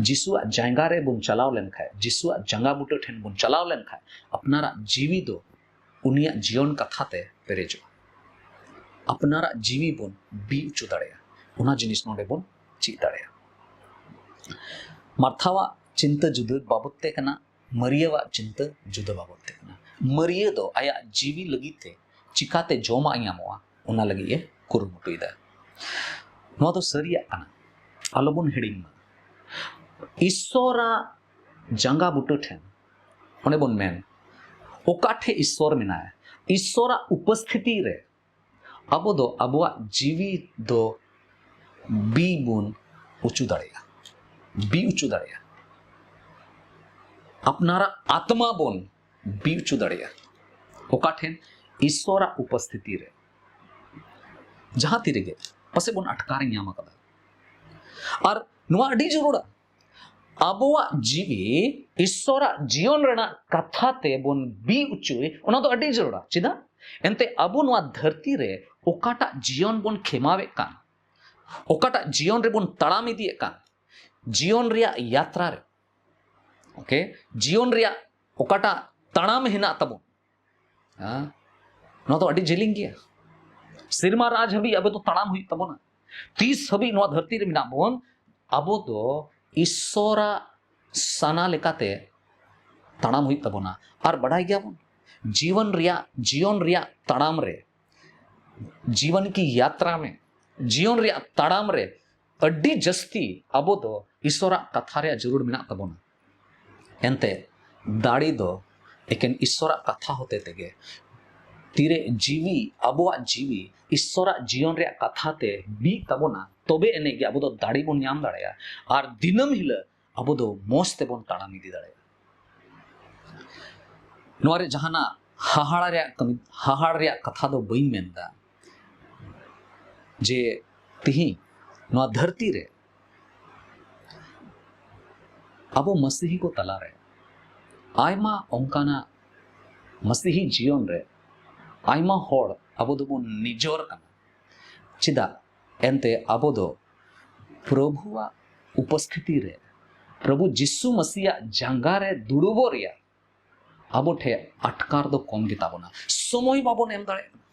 ᱡᱤᱥᱩᱣᱟᱜ ᱡᱟᱸᱜᱟ ᱨᱮ ᱵᱚᱱ ᱪᱟᱞᱟᱣ ᱞᱮᱱᱠᱷᱟᱱ, ᱡᱤᱥᱩᱣᱟᱜ ᱡᱟᱸᱜᱟ ᱵᱩᱴᱟᱹ ᱴᱷᱮᱱ ᱵᱚᱱ ᱪᱟᱞᱟᱣ ᱞᱮᱱᱠᱷᱟᱱ, ᱟᱯᱱᱟᱨᱟᱜ ᱡᱤᱣᱤ ᱫᱚ ᱩᱱᱤᱭᱟᱜ ᱡᱤᱭᱚᱱ ᱠᱟᱛᱷᱟ ᱛᱮ ᱯᱮᱨᱮᱡᱚᱜᱼᱟ᱾ ᱟᱯᱱᱟᱨᱟᱜ ᱡᱤᱣᱤ ᱵᱚᱱ ᱵᱤ ᱚᱪᱚ ᱫᱟᱲᱮᱭᱟᱜᱼᱟ᱾ ᱚᱱᱟ ᱡᱤᱱᱤᱥ ᱱᱚᱰᱮ ᱵᱚᱱ ᱪᱮᱫ ᱫᱟᱲᱮᱭᱟᱜᱼᱟ᱾ ᱢᱟᱨᱛᱷᱟᱣᱟᱜ ᱪᱤᱱᱛᱟᱹ ᱡᱩᱫᱟᱹ ᱵᱟᱵᱚᱫ ᱛᱮ ᱠᱟᱱᱟ, ᱢᱟᱹᱨᱤᱭᱟᱹᱣᱟᱜ ᱪᱤᱱᱛᱟᱹ ᱡᱩᱫᱟᱹ ᱵᱟᱵᱚᱫ ᱛᱮ ᱠᱟᱱᱟ᱾ ᱢᱟᱹᱨᱤᱭᱟᱹ ᱫᱚ ᱟᱭᱟᱜ ᱡᱤᱣᱤ ᱞᱟᱹᱜᱤᱫ ᱛᱮ ᱪᱤᱠᱟᱛᱮ ᱡᱚᱢᱟᱜ ᱧᱟᱢᱚᱜᱼᱟ, ᱚᱱᱟ ᱞᱟᱹᱜᱤᱫ ᱮ ᱠᱩᱨᱩᱢᱩᱴᱩᱭᱮᱫᱟ᱾ ᱱᱚᱣᱟ ᱫᱚ ᱥᱟᱹᱨᱤᱭᱟᱜ ᱠᱟᱱᱟ, ᱟᱞᱚᱵᱚᱱ ᱦᱤᱲᱤᱧ ᱢᱟ᱾ ᱤᱥᱥᱚᱨᱟᱜ ᱡᱟᱸᱜᱟ ᱵᱩᱴᱟᱹ ᱴᱷᱮᱱ ᱚᱱᱮ ᱵᱚᱱ ᱢᱮᱱ, ᱚᱠᱟ ᱴᱷᱮᱡ ᱤᱥᱥᱚᱨ ᱢᱮᱱᱟᱭᱟ, ᱤᱥᱥᱚᱨᱟᱜ ᱩᱯᱚᱥᱛᱷᱤᱛᱤ ᱨᱮ ᱟᱵᱚ ᱫᱚ ᱟᱵᱚᱣᱟᱜ ᱡᱤᱣᱤ ᱫᱚ ᱵᱤ ᱵᱚᱱ ᱚᱪᱚ ᱫᱟᱲᱮᱭᱟᱜᱼᱟ, ᱵᱤ ᱚᱪᱚ ᱫᱟᱲᱮᱭᱟᱜᱼᱟ᱾ ᱟᱯᱱᱟᱨᱟᱜ ᱟᱛᱢᱟ ᱵᱚᱱ ᱵᱤ ᱚᱪᱚ ᱫᱟᱲᱮᱭᱟᱜᱼᱟ᱾ ᱚᱠᱟ ᱴᱷᱮᱱ? ᱤᱥᱥᱚᱨᱟᱜ ᱩᱯᱚᱥᱛᱷᱤᱛᱤ ᱨᱮ, ᱡᱟᱦᱟᱸ ᱛᱤ ᱨᱮᱜᱮ ᱯᱟᱥᱮᱡ ᱵᱚᱱ ᱟᱴᱠᱟᱨ ᱧᱟᱢ ᱟᱠᱟᱫᱟ᱾ ᱟᱨ ᱱᱚᱣᱟ ᱟᱹᱰᱤ ᱡᱟᱹᱨᱩᱲᱟ, ᱟᱵᱚᱣᱟᱜ ᱡᱤᱣᱤ ᱤᱥᱥᱚᱨᱟᱜ ᱡᱤᱭᱚᱱ ᱨᱮᱱᱟᱜ ᱠᱟᱛᱷᱟ ᱛᱮ ᱵᱚᱱ ᱵᱤ ᱚᱪᱚᱭ, ᱚᱱᱟ ᱫᱚ ᱟᱹᱰᱤ ᱡᱟᱹᱨᱩᱲᱟ᱾ ᱪᱮᱫᱟᱜ? ᱮᱱᱛᱮ ᱟᱵᱚ ᱱᱚᱣᱟ ᱫᱷᱟᱹᱨᱛᱤ ᱨᱮ ᱚᱠᱟᱴᱟᱜ ᱡᱤᱭᱚᱱ ᱵᱚᱱ ᱠᱷᱮᱢᱟᱣᱮᱫ ᱠᱟᱱ, ᱚᱠᱟᱴᱟᱜ ᱡᱤᱭᱚᱱ ᱨᱮᱵᱚᱱ ᱛᱟᱲᱟᱢ ᱤᱫᱤᱭᱮᱫ ᱠᱟᱱ, ᱡᱤᱭᱚᱱ ᱨᱮᱭᱟᱜ ᱭᱟᱛᱨᱟ ᱨᱮ, ᱳᱠᱮ, ᱡᱤᱭᱚᱱ ᱨᱮᱭᱟᱜ ᱚᱠᱟᱴᱟᱜ ᱛᱟᱲᱟᱢ ᱦᱮᱱᱟᱜ ᱛᱟᱵᱚᱱ, ᱦᱮᱸ, ᱱᱚᱣᱟ ᱫᱚ ᱟᱹᱰᱤ ᱡᱮᱞᱮᱧ ᱜᱮᱭᱟ᱾ ᱥᱮᱨᱢᱟ ᱨᱟᱡᱽ ᱦᱟᱹᱵᱤᱡ ᱟᱵᱚ ᱫᱚ ᱛᱟᱲᱟᱢ ᱦᱩᱭᱩᱜ ᱛᱟᱵᱚᱱᱟ᱾ ᱛᱤᱥ ᱦᱟᱹᱵᱤᱡ ᱱᱚᱣᱟ ᱫᱷᱟᱹᱨᱛᱤ ᱨᱮ ᱢᱮᱱᱟᱜ ᱵᱚᱱ, ᱟᱵᱚ ᱫᱚ ᱤᱥᱥᱚᱨᱟᱜ ᱥᱟᱱᱟ ᱞᱮᱠᱟᱛᱮ ᱛᱟᱲᱟᱢ ᱦᱩᱭᱩᱜ ᱛᱟᱵᱚᱱᱟ᱾ ᱟᱨ ᱵᱟᱰᱟᱭ ᱜᱮᱭᱟᱵᱚᱱ, ᱡᱤᱭᱚᱱ ᱨᱮᱭᱟᱜ, ᱡᱤᱭᱚᱱ ᱨᱮᱭᱟᱜ ᱛᱟᱲᱟᱢ ᱨᱮ, ᱡᱤᱵᱚᱱ ᱠᱤ ᱭᱟᱛᱨᱟ ᱢᱮ, ᱡᱤᱭᱚᱱ ᱨᱮᱭᱟᱜ ᱛᱟᱲᱟᱢ ᱨᱮ ᱟᱹᱰᱤ ᱡᱟᱹᱥᱛᱤ ᱟᱵᱚ ᱫᱚ ᱤᱥᱥᱚᱨᱟᱜ ᱠᱟᱛᱷᱟ ᱨᱮᱭᱟᱜ ᱡᱟᱹᱨᱩᱲ ᱢᱮᱱᱟᱜ ᱛᱟᱵᱚᱱᱟ᱾ ᱮᱱᱛᱮ ᱫᱟᱲᱮ ᱫᱚ ᱮᱠᱮᱱ ᱤᱥᱥᱚᱨᱟᱜ ᱠᱟᱛᱷᱟ ᱦᱚᱛᱮ ᱛᱮᱜᱮ, ᱛᱤᱨᱮ ᱡᱤᱣᱤ, ᱟᱵᱚᱣᱟᱜ ᱡᱤᱣᱤ ᱤᱥᱥᱚᱨᱟᱜ ᱡᱤᱭᱚᱱ ᱨᱮᱭᱟᱜ ᱠᱟᱛᱷᱟ ᱛᱮ ᱵᱤᱜ ᱛᱟᱵᱚᱱᱟ, ᱛᱚᱵᱮ ᱮᱱᱮᱡ ᱜᱮ ᱟᱵᱚ ᱫᱚ ᱫᱟᱲᱮ ᱵᱚᱱ ᱧᱟᱢ ᱫᱟᱲᱮᱭᱟᱜᱼᱟ ᱟᱨ ᱫᱤᱱᱟᱹᱢ ᱦᱤᱞᱳᱜ ᱟᱵᱚ ᱫᱚ ᱢᱚᱡᱽ ᱛᱮᱵᱚᱱ ᱛᱟᱲᱟᱢ ᱤᱫᱤ ᱫᱟᱲᱮᱭᱟᱜᱼᱟ᱾ ᱱᱚᱣᱟ ᱨᱮ ᱡᱟᱦᱟᱱᱟᱜ ᱦᱟᱦᱟᱲᱟ ᱨᱮᱭᱟᱜ ᱠᱟᱹᱢᱤ, ᱦᱟᱦᱟᱲ ᱨᱮᱭᱟᱜ ᱠᱟᱛᱷᱟ ᱫᱚ ᱵᱟᱹᱧ ᱢᱮᱱᱫᱟ ᱡᱮ ᱛᱤᱦᱤᱧ ᱱᱚᱣᱟ ᱫᱷᱟᱹᱨᱛᱤ ᱨᱮ ᱟᱵᱚ ᱢᱟᱹᱥᱤᱦᱤ ᱠᱚ ᱛᱟᱞᱟᱨᱮ ᱟᱭᱢᱟ ᱚᱱᱠᱟᱱᱟᱜ ᱢᱟᱹᱥᱤᱦᱤ ᱡᱤᱭᱚᱱ ᱨᱮ ᱟᱭᱢᱟ ᱦᱚᱲ ᱟᱵᱚ ᱫᱚᱵᱚᱱ ᱱᱤᱡᱚᱨ ᱠᱟᱱᱟ᱾ ᱪᱮᱫᱟᱜ? ᱮᱱᱛᱮ ᱟᱵᱚ ᱫᱚ ᱯᱨᱚᱵᱷᱩᱣᱟᱜ ᱩᱯᱚᱥᱛᱷᱤᱛᱤ ᱨᱮ, ᱯᱨᱚᱵᱷᱩ ᱡᱤᱥᱩ ᱢᱟᱹᱥᱤᱭᱟᱜ ᱡᱟᱸᱜᱟ ᱨᱮ ᱫᱩᱲᱩᱵᱚᱜ ᱨᱮᱭᱟᱜ ᱟᱵᱚ ᱴᱷᱮᱱ ᱟᱴᱠᱟᱨ ᱫᱚ ᱠᱚᱢ ᱜᱮᱛᱟ ᱵᱚᱱᱟ᱾ ᱥᱚᱢᱚᱭ ᱵᱟᱵᱚᱱ ᱮᱢ ᱫᱟᱲᱮᱭᱟᱜ ᱠᱟᱱᱟ᱾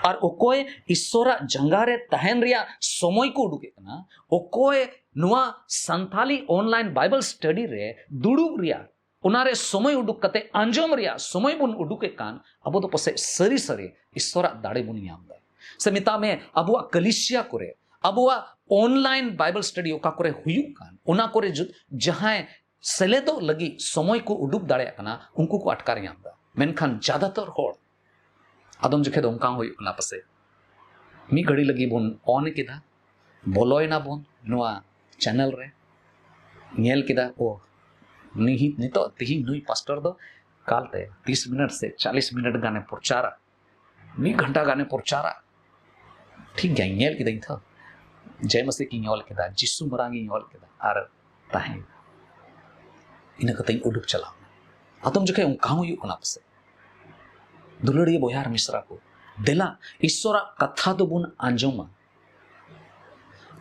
ᱟᱨ ᱚᱠᱚᱭ ᱤᱥᱥᱚᱨᱟᱜ ᱡᱟᱸᱜᱟ ᱨᱮ ᱛᱟᱦᱮᱱ ᱨᱮᱭᱟᱜ ᱥᱚᱢᱚᱭ ᱠᱚ ᱩᱰᱩᱠᱮᱫ ᱠᱟᱱᱟ, ᱚᱠᱚᱭ ᱱᱚᱣᱟ ᱥᱟᱱᱛᱟᱞᱤ online Bible study ᱨᱮ ᱫᱩᱲᱩᱵ ᱨᱮᱭᱟᱜ, ᱚᱱᱟᱨᱮ ᱥᱚᱢᱚᱭ ᱩᱰᱩᱠ ᱠᱟᱛᱮ ᱟᱸᱡᱚᱢ ᱨᱮᱭᱟᱜ ᱥᱚᱢᱚᱭ ᱵᱚᱱ ᱩᱰᱩᱠᱮᱫ ᱠᱟᱱ, ᱟᱵᱚ ᱫᱚ ᱯᱟᱥᱮᱡ ᱥᱟᱹᱨᱤ ᱥᱟᱹᱨᱤ ᱤᱥᱥᱚᱨᱟᱜ ᱫᱟᱲᱮ ᱵᱚᱱ ᱧᱟᱢ ᱮᱫᱟ᱾ ᱥᱮ ᱢᱮᱛᱟᱜ ᱢᱮ, ᱟᱵᱚᱣᱟᱜ ᱠᱟᱞᱤᱥᱤᱭᱟ ᱠᱚᱨᱮ, ᱟᱵᱚᱣᱟᱜ online Bible study ᱚᱠᱟ ᱠᱚᱨᱮ ᱦᱩᱭᱩᱜ ᱠᱟᱱ, ᱚᱱᱟ ᱠᱚᱨᱮ ᱡᱩ-, ᱡᱟᱦᱟᱸᱭ ᱥᱮᱞᱮᱫᱚᱜ ᱞᱟᱹᱜᱤᱫ ᱥᱚᱢᱚᱭ ᱠᱚ ᱩᱰᱩᱠ ᱫᱟᱲᱮᱭᱟᱜ ᱠᱟᱱᱟ, ᱩᱱᱠᱩ ᱠᱚ ᱟᱴᱠᱟᱨ ᱧᱟᱢ ᱮᱫᱟ᱾ ᱢᱮᱱᱠᱷᱟᱱ ᱡᱟᱫᱟᱛᱚᱨ ᱦᱚᱲ, ᱟᱫᱚᱢ ᱡᱚᱠᱷᱮᱡ ᱫᱚ ᱚᱱᱠᱟ ᱦᱚᱸ ᱦᱩᱭᱩᱜ ᱠᱟᱱᱟ ᱯᱟᱥᱮᱡ, ᱢᱤᱫ ᱜᱷᱟᱹᱲᱤ ᱞᱟᱹᱜᱤᱫ ᱵᱚᱱ on ᱠᱮᱫᱟ, ᱵᱚᱞᱚᱭᱮᱱᱟ ᱵᱚᱱ ᱱᱚᱣᱟ channel ᱨᱮ, ᱧᱮᱞ ᱠᱮᱫᱟ, ᱳ, ᱱᱤᱦᱤᱛ ᱱᱤᱛᱚᱜ ᱛᱤᱦᱤᱧ ᱱᱩᱭ ᱯᱟᱥᱴᱚᱨ ᱫᱚ ᱠᱟᱞᱛᱮ ᱛᱤᱥ ᱢᱤᱱᱤᱴ ᱥᱮ ᱪᱟᱞᱤᱥ ᱢᱤᱱᱤᱴ ᱜᱟᱱᱮ ᱯᱨᱚᱪᱟᱨᱟ, ᱢᱤᱫ ᱜᱷᱚᱱᱴᱟ ᱜᱟᱱᱮ ᱯᱨᱚᱪᱟᱨᱟ᱾ ᱴᱷᱤᱠ ᱜᱮᱭᱟ, ᱧᱮᱞ ᱠᱮᱫᱟᱹᱧ ᱛᱚ, ᱡᱮ ᱢᱟᱥᱮ ᱜᱤᱧ ᱧᱮᱞ ᱠᱮᱫᱟ, ᱡᱤᱥᱩ ᱢᱟᱨᱟᱝ ᱤᱧ ᱧᱮᱞ ᱠᱮᱫᱟ, ᱟᱨ ᱛᱟᱦᱮᱸ᱾ ᱤᱱᱟᱹ ᱠᱟᱛᱮᱧ ᱩᱰᱩᱠ ᱪᱟᱞᱟᱣ ᱮᱱᱟ᱾ ᱟᱫᱚᱢ ᱡᱚᱠᱷᱮᱡ ᱚᱱᱠᱟ ᱦᱚᱸ ᱦᱩᱭᱩᱜ ᱠᱟᱱᱟ ᱯᱟᱥᱮᱡ᱾ ᱫᱩᱞᱟᱹᱲᱤᱭᱟᱹ ᱵᱚᱭᱦᱟ ᱟᱨ ᱢᱤᱥᱨᱟ ᱠᱚ, ᱫᱮᱞᱟ ᱤᱥᱥᱚᱨᱟᱜ ᱠᱟᱛᱷᱟ ᱫᱚᱵᱚᱱ ᱟᱸᱡᱚᱢᱟ᱾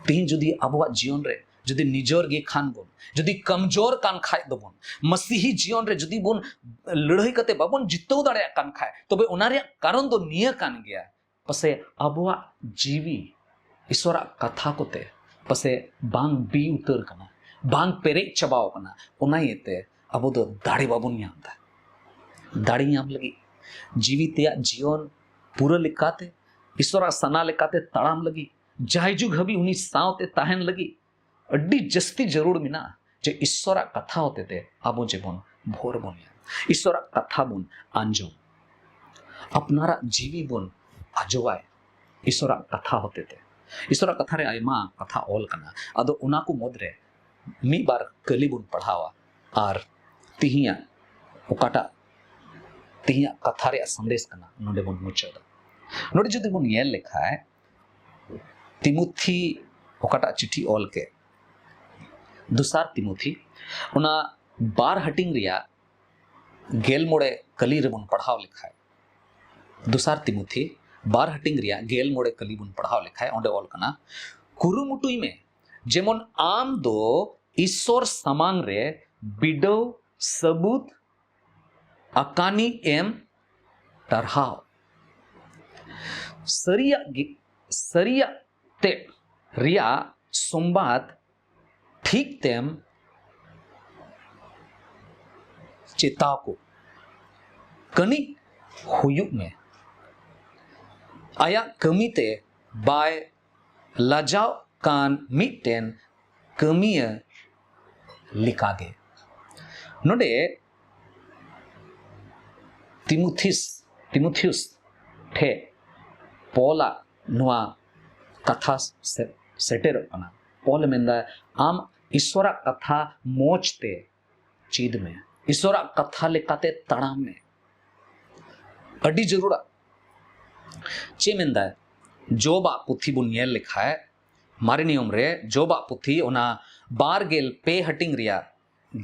ᱛᱮᱦᱮᱧ ᱡᱩᱫᱤ ᱟᱵᱚᱣᱟᱜ ᱡᱤᱭᱚᱱ ᱨᱮ ᱡᱩᱫᱤ ᱱᱤᱡᱚᱨ ᱜᱮ ᱠᱷᱟᱱ ᱵᱚᱱ, ᱡᱩᱫᱤ ᱠᱚᱢᱡᱳᱨ ᱠᱟᱱ ᱠᱷᱟᱡ ᱫᱚᱵᱚᱱ, ᱢᱟᱥᱤᱦᱤ ᱡᱤᱭᱚᱱ ᱨᱮ ᱡᱩᱫᱤ ᱵᱚᱱ ᱞᱟᱹᱲᱦᱟᱹᱭ ᱠᱟᱛᱮ ᱵᱟᱵᱚᱱ ᱡᱤᱛᱟᱹᱣ ᱫᱟᱲᱮᱭᱟᱜ ᱠᱟᱱ ᱠᱷᱟᱡ, ᱛᱚᱵᱮ ᱚᱱᱟ ᱨᱮᱭᱟᱜ ᱠᱟᱨᱚᱱ ᱫᱚ ᱱᱤᱭᱟᱹ ᱠᱟᱱ ᱜᱮᱭᱟ, ᱯᱟᱥᱮ ᱟᱵᱚᱣᱟᱜ ᱡᱤᱣᱤ ᱤᱥᱚᱨᱟᱜ ᱠᱟᱛᱷᱟ ᱠᱚᱛᱮ ᱯᱟᱥᱮ ᱵᱟᱝ ᱵᱤ ᱩᱛᱟᱹᱨ ᱠᱟᱱᱟ, ᱵᱟᱝ ᱯᱮᱨᱮᱡ ᱪᱟᱵᱟᱣ ᱠᱟᱱᱟ᱾ ᱚᱱᱟ ᱤᱭᱟᱹᱛᱮ ᱟᱵᱚ ᱫᱚ ᱫᱟᱲᱮ ᱵᱟᱵᱚᱱ ᱧᱟᱢ ᱮᱫᱟ᱾ ᱫᱟᱲᱮ ᱧᱟᱢ ᱞᱟᱹᱜᱤᱫ, ᱡᱤᱣᱤ ᱛᱮᱭᱟᱜ ᱡᱤᱭᱚᱱ ᱯᱩᱨᱟᱹ ᱞᱮᱠᱟᱛᱮ ᱤᱥᱚᱨᱟᱜ ᱥᱟᱱᱟ ᱞᱮᱠᱟᱛᱮ ᱛᱟᱲᱟᱢ ᱞᱟᱹᱜᱤᱫ, ᱡᱟᱭᱡᱩᱜᱽ ᱦᱟᱹᱵᱤᱡ ᱩᱱᱤ ᱥᱟᱶᱛᱮ ᱛᱟᱦᱮᱱ ᱞᱟᱹᱜᱤᱫ ᱟᱹᱰᱤ ᱡᱟᱹᱥᱛᱤ ᱡᱟᱹᱨᱩᱲ ᱢᱮᱱᱟᱜᱼᱟ ᱡᱮ ᱤᱥᱚᱨᱟᱜ ᱠᱟᱛᱷᱟ ᱦᱚᱛᱮᱛᱮ ᱟᱵᱚ ᱡᱮᱢᱚᱱ ᱵᱷᱳᱨ ᱵᱚᱱ ᱧᱟᱢ, ᱤᱥᱚᱨᱟᱜ ᱠᱟᱛᱷᱟ ᱵᱚᱱ ᱟᱸᱡᱚᱢ, ᱟᱯᱱᱟᱨᱟᱜ ᱡᱤᱣᱤ ᱵᱚᱱ ᱟᱡᱚᱣᱟᱭ ᱤᱥᱚᱨᱟᱜ ᱠᱟᱛᱷᱟ ᱦᱚᱛᱮᱛᱮ᱾ ᱤᱥᱚᱨᱟᱜ ᱠᱟᱛᱷᱟ ᱨᱮ ᱟᱭᱢᱟ ᱠᱟᱛᱷᱟ ᱚᱞ ᱠᱟᱱᱟ, ᱟᱫᱚ ᱚᱱᱟ ᱠᱚ ᱢᱩᱫᱽᱨᱮ ᱢᱤᱫ ᱵᱟᱨ ᱠᱟᱹᱞᱤ ᱵᱚᱱ ᱯᱟᱲᱦᱟᱣᱟ ᱟᱨ ᱛᱤᱦᱤᱧᱟᱜ ᱚᱠᱟᱴᱟᱜ ᱛᱮᱦᱮᱧᱟᱜ ᱠᱟᱛᱷᱟ ᱨᱮᱭᱟᱜ ᱥᱟᱸᱫᱮᱥ ᱠᱟᱱᱟ, ᱱᱚᱰᱮ ᱵᱚᱱ ᱢᱩᱪᱟᱹᱫᱟ᱾ ᱱᱚᱰᱮ ᱡᱩᱫᱤ ᱵᱚᱱ ᱧᱮᱞ ᱞᱮᱠᱷᱟᱡ, ᱛᱤᱢᱚᱛᱷᱤ ᱚᱠᱟᱴᱟᱜ ᱪᱤᱴᱷᱤ ᱚᱞ ᱠᱮᱫ, ᱫᱚᱥᱟᱨ ᱛᱤᱢᱚᱛᱷᱤ, ᱚᱱᱟ ᱵᱟᱨ ᱦᱟᱹᱴᱤᱧ ᱨᱮᱭᱟᱜ ᱜᱮᱞ ᱢᱚᱬᱮ ᱠᱟᱹᱞᱤ ᱨᱮᱵᱚᱱ ᱯᱟᱲᱦᱟᱣ ᱞᱮᱠᱷᱟᱡ, ᱫᱚᱥᱟᱨ ᱛᱤᱢᱚᱛᱷᱤ ᱵᱟᱨ ᱦᱟᱹᱴᱤᱧ ᱨᱮᱭᱟᱜ ᱜᱮᱞ ᱢᱚᱬᱮ ᱠᱟᱹᱞᱤ ᱵᱚᱱ ᱯᱟᱲᱦᱟᱣ ᱞᱮᱠᱷᱟᱡ, ᱚᱸᱰᱮ ᱚᱞ ᱠᱟᱱᱟ, ᱠᱩᱨᱩᱢᱩᱴᱩᱭ ᱢᱮ ᱡᱮᱢᱚᱱ ᱟᱢ ᱫᱚ ᱤᱥᱥᱚᱨ ᱥᱟᱢᱟᱝ ᱨᱮ ᱵᱤᱰᱟᱹᱣ ᱥᱟᱹᱵᱩᱛ ᱟᱠᱟᱱᱤᱡ ᱮᱢ ᱴᱟᱨᱦᱟᱣ᱾ ᱥᱟᱹᱨᱤᱭᱟᱜ ᱜᱮ, ᱥᱟᱹᱨᱤᱭᱟᱜ ᱛᱮᱫ ᱨᱮᱭᱟᱜ ᱥᱚᱢᱵᱟᱫ ᱴᱷᱤᱠ ᱛᱮᱢ ᱪᱮᱛᱟᱣ ᱠᱚ᱾ ᱠᱟᱹᱱᱤᱡ ᱦᱩᱭᱩᱜ ᱢᱮ᱾ ᱟᱭᱟᱜ ᱠᱟᱹᱢᱤᱛᱮ ᱵᱟᱭ ᱞᱟᱡᱟᱣ ᱠᱟᱱ ᱢᱤᱫᱴᱮᱱ ᱠᱟᱹᱢᱤᱭᱟᱹ ᱞᱮᱠᱟᱜᱮ᱾ ᱱᱚᱰᱮ ᱛᱤᱢᱩᱛᱷᱤᱥ, ᱛᱤᱢᱩᱛᱷᱤᱭᱩᱥ ᱴᱷᱮᱡ ᱯᱚᱞᱟᱜ ᱱᱚᱣᱟ ᱠᱟᱛᱷᱟ ᱥᱮ-, ᱥᱮᱴᱮᱨᱚᱜ ᱠᱟᱱᱟ᱾ ᱯᱚᱞᱮ ᱢᱮᱱᱫᱟ, ᱟᱢ ᱤᱥᱥᱚᱨᱟᱜ ᱠᱟᱛᱷᱟ ᱢᱚᱡᱽ ᱛᱮ ᱪᱮᱫ ᱢᱮ, ᱤᱥᱥᱚᱨᱟᱜ ᱠᱟᱛᱷᱟ ᱞᱮᱠᱟᱛᱮ ᱛᱟᱲᱟᱢ ᱢᱮ᱾ ᱟᱹᱰᱤ ᱡᱟᱹᱨᱩᱲᱟ᱾ ᱪᱮᱫ ᱢᱮᱱᱫᱟᱭ? ᱡᱚᱵᱟᱜ ᱯᱩᱛᱷᱤ ᱵᱚᱱ ᱧᱮᱞ ᱞᱮᱠᱷᱟᱡ, ᱢᱟᱨᱮ ᱱᱤᱭᱚᱢ ᱨᱮ ᱡᱚᱵᱟᱜ ᱯᱩᱛᱷᱤ ᱚᱱᱟ ᱵᱟᱨ ᱜᱮᱞ ᱯᱮ ᱦᱟᱹᱴᱤᱧ ᱨᱮᱭᱟᱜ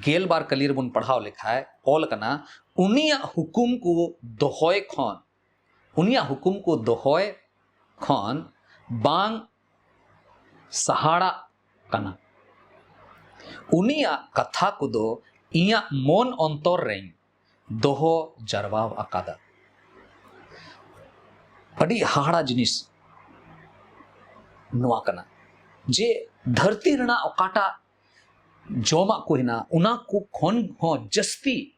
ᱜᱮᱞ ᱵᱟᱨ ᱠᱟᱹᱞᱤ ᱨᱮᱵᱚᱱ ᱯᱟᱲᱦᱟᱣ ᱞᱮᱠᱷᱟᱡ ᱚᱞ ᱟᱠᱟᱱᱟ, ᱩᱱᱤᱭᱟᱜ ᱦᱩᱠᱩᱢ ᱠᱚ ᱫᱚᱦᱚᱭ ᱠᱷᱚᱱ, ᱩᱱᱤᱭᱟᱜ ᱦᱩᱠᱩᱢ ᱠᱚ ᱫᱚᱦᱚᱭ ᱠᱷᱚᱱ ᱵᱟᱝ ᱥᱟᱦᱟᱲᱟᱜ ᱠᱟᱱᱟ᱾ ᱩᱱᱤᱭᱟᱜ ᱠᱟᱛᱷᱟ ᱠᱚᱫᱚ ᱤᱧᱟᱹᱜ ᱢᱚᱱ ᱚᱱᱛᱚᱨ ᱨᱮᱧ ᱫᱚᱦᱚ ᱡᱟᱨᱣᱟᱣ ᱟᱠᱟᱫᱟ᱾ ᱟᱹᱰᱤ ᱦᱟᱦᱟᱲᱟ ᱡᱤᱱᱤᱥ ᱱᱚᱣᱟ ᱠᱟᱱᱟ ᱡᱮ ᱫᱷᱟᱹᱨᱛᱤ ᱨᱮᱱᱟᱜ ᱚᱠᱟᱴᱟᱜ ᱡᱚᱢᱟᱜ ᱠᱚ ᱦᱮᱱᱟᱜᱼᱟ, ᱚᱱᱟ ᱠᱚ ᱠᱷᱚᱱ ᱦᱚᱸ ᱡᱟᱹᱥᱛᱤ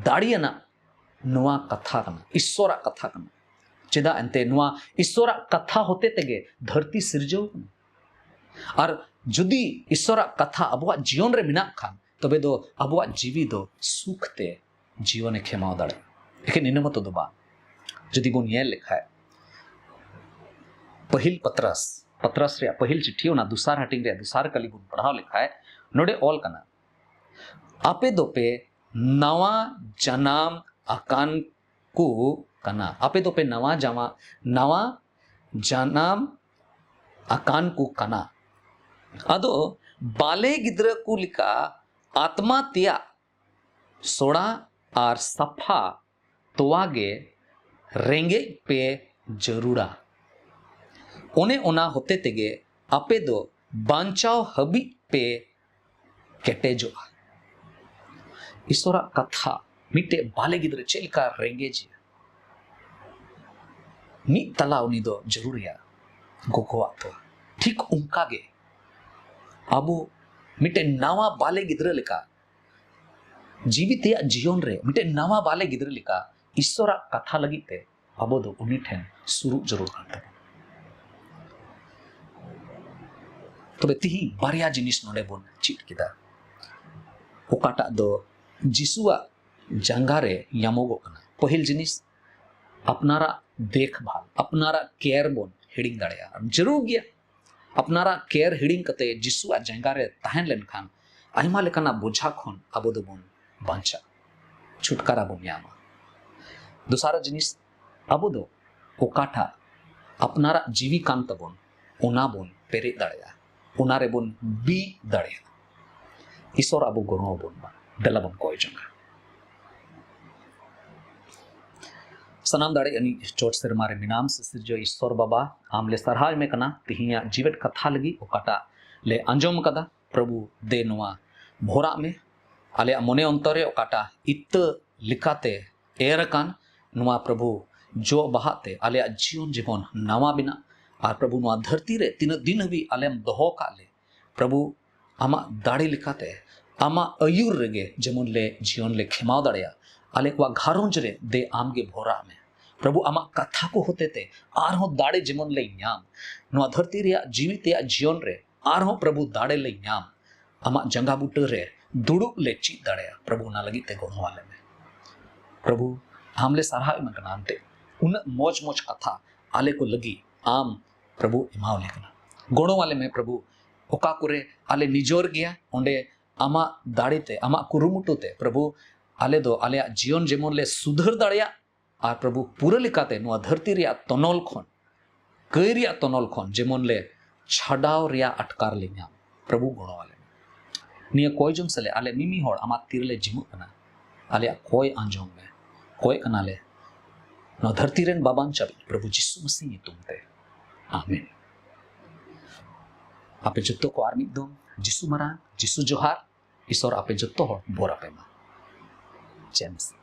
ᱫᱟᱲᱮᱭᱟᱱᱟᱜ ᱱᱚᱣᱟ ᱠᱟᱛᱷᱟ ᱠᱟᱱᱟ, ᱤᱥᱥᱚᱨᱟᱜ ᱠᱟᱛᱷᱟ ᱠᱟᱱᱟ᱾ ᱪᱮᱫᱟᱜ ᱮᱱᱛᱮ ᱱᱚᱣᱟ ᱤᱥᱥᱚᱨᱟᱜ ᱠᱟᱛᱷᱟ ᱦᱚᱛᱮ ᱛᱮᱜᱮ ᱫᱷᱟᱹᱨᱛᱤ ᱥᱤᱨᱡᱟᱹᱣ ᱠᱟᱱᱟ᱾ ᱟᱨ ᱡᱩᱫᱤ ᱤᱥᱥᱚᱨᱟᱜ ᱠᱟᱛᱷᱟ ᱟᱵᱚᱣᱟᱜ ᱡᱤᱭᱚᱱ ᱨᱮ ᱢᱮᱱᱟᱜ ᱠᱷᱟᱱ, ᱛᱚᱵᱮ ᱫᱚ ᱟᱵᱚᱣᱟᱜ ᱡᱤᱣᱤ ᱫᱚ ᱥᱩᱠ ᱛᱮ ᱡᱤᱭᱚᱱᱮ ᱠᱷᱮᱢᱟᱣ ᱫᱟᱲᱮᱭᱟᱜᱼᱟ᱾ ᱮᱠᱷᱮᱱ ᱤᱱᱟᱹ ᱢᱚᱛᱚ ᱫᱚ ᱵᱟᱝ, ᱡᱩᱫᱤ ᱵᱚᱱ ᱧᱮᱞ ᱞᱮᱠᱷᱟᱡ, ᱯᱟᱹᱦᱤᱞ ᱯᱟᱛᱨᱟᱥ, ᱯᱟᱛᱨᱟᱥ ᱨᱮᱭᱟᱜ ᱯᱟᱹᱦᱤᱞ ᱪᱤᱴᱷᱤ, ᱚᱱᱟ ᱫᱚᱥᱟᱨ ᱦᱟᱹᱴᱤᱧ ᱨᱮᱭᱟᱜ ᱫᱚᱥᱟᱨ ᱠᱟᱹᱞᱤ ᱵᱚᱱ ᱯᱟᱲᱦᱟᱣ ᱞᱮᱠᱷᱟᱡ, ᱱᱚᱰᱮ ᱚᱞ ᱠᱟᱱᱟ, ᱟᱯᱮ ᱫᱚᱯᱮ ᱱᱟᱣᱟ ᱡᱟᱱᱟᱢ ᱟᱠᱟᱱ ᱠᱚ ᱠᱟᱱᱟ᱾ ᱟᱯᱮ ᱫᱚᱯᱮ ᱱᱟᱣᱟ ᱡᱟᱢᱟ, ᱱᱟᱣᱟ ᱡᱟᱱᱟᱢ ᱟᱠᱟᱱ ᱠᱚ ᱠᱟᱱᱟ᱾ ᱟᱫᱚ ᱵᱟᱞᱮ ᱜᱤᱫᱽᱨᱟᱹ ᱠᱚ ᱞᱮᱠᱟ ᱟᱛᱢᱟ ᱛᱮᱭᱟᱜ ᱥᱚᱲᱟ ᱟᱨ ᱥᱟᱯᱷᱟ ᱛᱚᱣᱟ ᱜᱮ ᱨᱮᱸᱜᱮᱡ ᱯᱮ ᱡᱟᱹᱨᱩᱲᱟ᱾ ᱚᱱᱮ ᱚᱱᱟ ᱦᱚᱛᱮ ᱛᱮᱜᱮ ᱟᱯᱮ ᱫᱚ ᱵᱟᱧᱪᱟᱣ ᱦᱟᱹᱵᱤᱡ ᱯᱮ ᱠᱮᱴᱮᱡᱚᱜᱼᱟ᱾ ᱤᱥᱚᱨᱟᱜ ᱠᱟᱛᱷᱟ ᱢᱤᱫᱴᱮᱡ ᱵᱟᱞᱮ ᱜᱤᱫᱽᱨᱟᱹ ᱪᱮᱫ ᱞᱮᱠᱟ ᱨᱮᱸᱜᱮᱡᱮᱭᱟ, ᱢᱤᱫ ᱛᱟᱞᱟ ᱩᱱᱤ ᱫᱚ ᱡᱟᱹᱨᱩᱲᱮᱭᱟ ᱜᱚᱜᱚᱣᱟᱜ ᱛᱚᱣᱟ᱾ ᱴᱷᱤᱠ ᱚᱱᱠᱟ ᱜᱮ ᱟᱵᱚ ᱢᱤᱫᱴᱮᱱ ᱱᱟᱣᱟ ᱵᱟᱞᱮ ᱜᱤᱫᱽᱨᱟᱹ ᱞᱮᱠᱟ ᱡᱤᱣᱤ ᱛᱮᱭᱟᱜ ᱡᱤᱭᱚᱱ ᱨᱮ ᱢᱤᱫᱴᱮᱱ ᱱᱟᱣᱟ ᱵᱟᱞᱮ ᱜᱤᱫᱽᱨᱟᱹ ᱞᱮᱠᱟ ᱤᱥᱚᱨᱟᱜ ᱠᱟᱛᱷᱟ ᱞᱟᱹᱜᱤᱫ ᱛᱮ ᱟᱵᱚ ᱫᱚ ᱩᱱᱤ ᱴᱷᱮᱱ ᱥᱩᱨᱩᱜ ᱡᱟᱹᱨᱩᱲ ᱠᱟᱱ ᱛᱟᱵᱚᱱᱟ᱾ ᱛᱚᱵᱮ ᱛᱤᱦᱤᱧ ᱵᱟᱨᱭᱟ ᱡᱤᱱᱤᱥ ᱱᱚᱰᱮ ᱵᱚᱱ ᱪᱮᱫ ᱠᱮᱫᱟ, ᱚᱠᱟᱴᱟᱜ ᱫᱚ ᱡᱤᱥᱩᱣᱟᱜ ᱡᱟᱸᱜᱟ ᱨᱮ ᱧᱟᱢᱚᱜᱚᱜ ᱠᱟᱱᱟ᱾ ᱯᱟᱹᱦᱤᱞ ᱡᱤᱱᱤᱥ, ᱟᱯᱱᱟᱨᱟᱜ ᱫᱮᱠᱷᱵᱷᱟᱞ, ᱟᱯᱱᱟᱨᱟᱜ ᱠᱮᱭᱟᱨ ᱵᱚᱱ ᱦᱤᱲᱤᱧ ᱫᱟᱲᱮᱭᱟᱜᱼᱟ᱾ ᱟᱨ ᱡᱟᱹᱨᱩᱲ ᱜᱮᱭᱟ, ᱟᱯᱱᱟᱨᱟᱜ ᱠᱮᱭᱟᱨ ᱦᱤᱲᱤᱧ ᱠᱟᱛᱮ ᱡᱤᱥᱩᱣᱟᱜ ᱡᱟᱸᱜᱟ ᱨᱮ ᱛᱟᱦᱮᱸ ᱞᱮᱱᱠᱷᱟᱱ ᱟᱭᱢᱟ ᱞᱮᱠᱟᱱᱟᱜ ᱵᱚᱡᱷᱟ ᱠᱷᱚᱱ ᱟᱵᱚ ᱫᱚᱵᱚᱱ ᱵᱟᱧᱪᱟᱜᱼᱟ, ᱪᱷᱩᱴᱠᱟᱨᱟ ᱵᱚᱱ ᱧᱟᱢᱟ᱾ ᱫᱚᱥᱟᱨ ᱡᱤᱱᱤᱥ, ᱟᱵᱚ ᱫᱚ ᱚᱠᱟᱴᱟᱜ ᱟᱯᱱᱟᱨᱟᱜ ᱡᱤᱣᱤ ᱠᱟᱱ ᱛᱟᱵᱚᱱ, ᱚᱱᱟ ᱵᱚᱱ ᱯᱮᱨᱮᱡ ᱫᱟᱲᱮᱭᱟᱜᱼᱟ, ᱚᱱᱟ ᱨᱮᱵᱚᱱ ᱵᱤ ᱫᱟᱲᱮᱭᱟᱜᱼᱟ᱾ ᱤᱥᱚᱨ ᱟᱵᱚ ᱜᱚᱲᱚ ᱟᱵᱚᱱ ᱢᱟ, ᱫᱮᱞᱟ ᱵᱚᱱ ᱠᱚᱭ ᱡᱚᱝᱟ᱾ ᱥᱟᱱᱟᱢ ᱫᱟᱲᱮ ᱟᱹᱱᱤᱡ ᱪᱚᱴ ᱥᱮᱨᱢᱟ ᱨᱮ ᱢᱮᱱᱟᱢ ᱥᱤᱥᱤᱨᱡᱟᱹᱣ ᱤᱥᱚᱨ ᱵᱟᱵᱟ, ᱟᱢ ᱞᱮ ᱥᱟᱨᱦᱟᱣ ᱮᱢᱮ ᱠᱟᱱᱟ ᱛᱤᱦᱤᱧᱟᱜ ᱡᱤᱣᱮᱫ ᱠᱟᱛᱷᱟ ᱞᱟᱹᱜᱤᱫ ᱚᱠᱟᱴᱟᱜ ᱞᱮ ᱟᱸᱡᱚᱢ ᱟᱠᱟᱫᱟ᱾ ᱯᱨᱚᱵᱷᱩ, ᱫᱮ ᱱᱚᱣᱟ ᱵᱷᱚᱨᱟᱜ ᱢᱮ᱾ ᱟᱞᱮᱭᱟᱜ ᱢᱚᱱᱮ ᱚᱱᱛᱚᱨ ᱨᱮ ᱚᱠᱟᱴᱟᱜ ᱤᱛᱟᱹ ᱞᱮᱠᱟᱛᱮ ᱮᱨ ᱟᱠᱟᱱ, ᱱᱚᱣᱟ ᱯᱨᱚᱵᱷᱩ ᱡᱚ ᱵᱟᱦᱟᱜ ᱛᱮ ᱟᱞᱮᱭᱟᱜ ᱡᱤᱭᱚᱱ ᱡᱤᱵᱚᱱ ᱱᱟᱣᱟ ᱵᱮᱱᱟᱜ᱾ ᱟᱨ ᱯᱨᱚᱵᱷᱩ, ᱱᱚᱣᱟ ᱫᱷᱟᱹᱨᱛᱤ ᱨᱮ ᱛᱤᱱᱟᱹᱜ ᱫᱤᱱ ᱦᱟᱹᱵᱤᱡ ᱟᱞᱮᱢ ᱫᱚᱦᱚ ᱟᱠᱟᱫ ᱞᱮ, ᱯᱨᱚᱵᱷᱩ, ᱟᱢᱟᱜ ᱫᱟᱲᱮ ᱞᱮᱠᱟᱛᱮ ᱟᱢᱟᱜ ᱟᱹᱭᱩᱨ ᱨᱮᱜᱮ ᱡᱮᱢᱚᱱ ᱞᱮ ᱡᱤᱭᱚᱱ ᱞᱮ ᱠᱷᱮᱢᱟᱣ ᱫᱟᱲᱮᱭᱟᱜ, ᱟᱞᱮ ᱠᱚᱣᱟᱜ ᱜᱷᱟᱨᱚᱸᱡᱽ ᱨᱮ ᱫᱮ ᱟᱢᱜᱮ ᱵᱷᱚᱨᱟᱜ ᱢᱮ᱾ ᱯᱨᱚᱵᱷᱩ, ᱟᱢᱟᱜ ᱠᱟᱛᱷᱟ ᱠᱚ ᱦᱚᱛᱮ ᱛᱮ ᱟᱨᱦᱚᱸ ᱫᱟᱲᱮ ᱡᱮᱢᱚᱱ ᱞᱮ ᱧᱟᱢ, ᱱᱚᱣᱟ ᱫᱷᱟᱹᱨᱛᱤ ᱨᱮᱭᱟᱜ ᱡᱤᱣᱤ ᱛᱮᱭᱟᱜ ᱡᱤᱭᱚᱱ ᱨᱮ ᱟᱨᱦᱚᱸ ᱯᱨᱚᱵᱷᱩ ᱫᱟᱲᱮ ᱞᱮ ᱧᱟᱢ, ᱟᱢᱟᱜ ᱡᱟᱸᱜᱟ ᱵᱩᱴᱟᱹ ᱨᱮ ᱫᱩᱲᱩᱵ ᱞᱮ ᱪᱮᱫ ᱫᱟᱲᱮᱭᱟᱜ, ᱯᱨᱚᱵᱷᱩ, ᱚᱱᱟ ᱞᱟᱹᱜᱤᱫ ᱛᱮ ᱜᱚᱲᱚ ᱟᱞᱮ ᱢᱮ᱾ ᱯᱨᱚᱵᱷᱩ, ᱟᱢ ᱞᱮ ᱥᱟᱨᱦᱟᱣ ᱮᱢ ᱠᱟᱱᱟ ᱮᱱᱛᱮ ᱩᱱᱟᱹᱜ ᱢᱚᱡᱽ ᱢᱚᱡᱽ ᱠᱟᱛᱷᱟ ᱟᱞᱮ ᱠᱚ ᱞᱟᱹᱜᱤᱫ ᱟᱢ ᱯᱨᱚᱵᱷᱩ ᱮᱢᱟᱣᱟᱞᱮ ᱠᱟᱱᱟ᱾ ᱜᱚᱲᱚ ᱟᱞᱮ ᱢᱮ ᱯᱨᱚᱵᱷᱩ, ᱚᱠᱟ ᱠᱚᱨᱮ ᱟᱞᱮ ᱱᱤᱡᱚᱨ ᱜᱮᱭᱟ ᱚᱸᱰᱮ ᱟᱢᱟᱜ ᱫᱟᱲᱮ ᱛᱮ, ᱟᱢᱟᱜ ᱠᱩᱨᱩᱢᱩᱴᱩ ᱛᱮ ᱯᱨᱚᱵᱷᱩ ᱟᱞᱮ ᱫᱚ ᱟᱞᱮᱭᱟᱜ ᱡᱤᱭᱚᱱ ᱡᱮᱢᱚᱱ ᱞᱮ ᱥᱩᱫᱷᱟᱹᱨ ᱫᱟᱲᱮᱭᱟᱜ, ᱟᱨ ᱯᱨᱚᱵᱷᱩ, ᱯᱩᱨᱟᱹ ᱞᱮᱠᱟᱛᱮ ᱱᱚᱣᱟ ᱫᱷᱟᱹᱨᱛᱤ ᱨᱮᱭᱟᱜ ᱛᱚᱱᱚᱞ ᱠᱷᱚᱱ, ᱠᱟᱹᱭ ᱨᱮᱭᱟᱜ ᱛᱚᱱᱚᱞ ᱠᱷᱚᱱ ᱡᱮᱢᱚᱱ ᱞᱮ ᱪᱷᱟᱰᱟᱣ ᱨᱮᱭᱟᱜ ᱟᱴᱠᱟᱨ ᱞᱮ ᱧᱟᱢ᱾ ᱯᱨᱚᱵᱷᱩ, ᱜᱚᱲᱚ ᱟᱞᱮ ᱢᱮ᱾ ᱱᱤᱭᱟᱹ ᱠᱚᱭ ᱡᱚᱝ ᱥᱟᱞᱮ ᱟᱞᱮ ᱢᱤᱢᱤ ᱦᱚᱲ ᱟᱢᱟᱜ ᱛᱤ ᱨᱮᱞᱮ ᱡᱤᱢᱩᱜ ᱠᱟᱱᱟ᱾ ᱟᱞᱮᱭᱟᱜ ᱠᱚᱭ ᱟᱸᱡᱚᱢ ᱢᱮ᱾ ᱠᱚᱭᱮᱜ ᱠᱟᱱᱟᱞᱮ ᱱᱚᱣᱟ ᱫᱷᱟᱹᱨᱛᱤ ᱨᱮᱱ ᱵᱟᱵᱟᱱ ᱪᱟᱹᱵᱤ, ᱯᱨᱚᱵᱷᱩ ᱡᱤᱥᱩ ᱢᱟᱹᱥᱤ ᱧᱩᱛᱩᱢ ᱛᱮ, ᱟᱢᱮᱱ᱾ ᱟᱯᱮ ᱡᱚᱛᱚ ᱠᱚ ᱟᱨ ᱢᱤᱫ ᱫᱚᱢ ᱡᱤᱥᱩ ᱢᱟᱨᱟᱝ, ᱡᱤᱥᱩ ᱡᱚᱦᱟᱨ᱾ ᱤᱥᱚᱨ ᱟᱯᱮ ᱡᱚᱛᱚ ᱦᱚᱲ ᱵᱚᱨ ᱟᱯᱮ ᱢᱟ᱾ ᱡᱮᱢᱥ᱾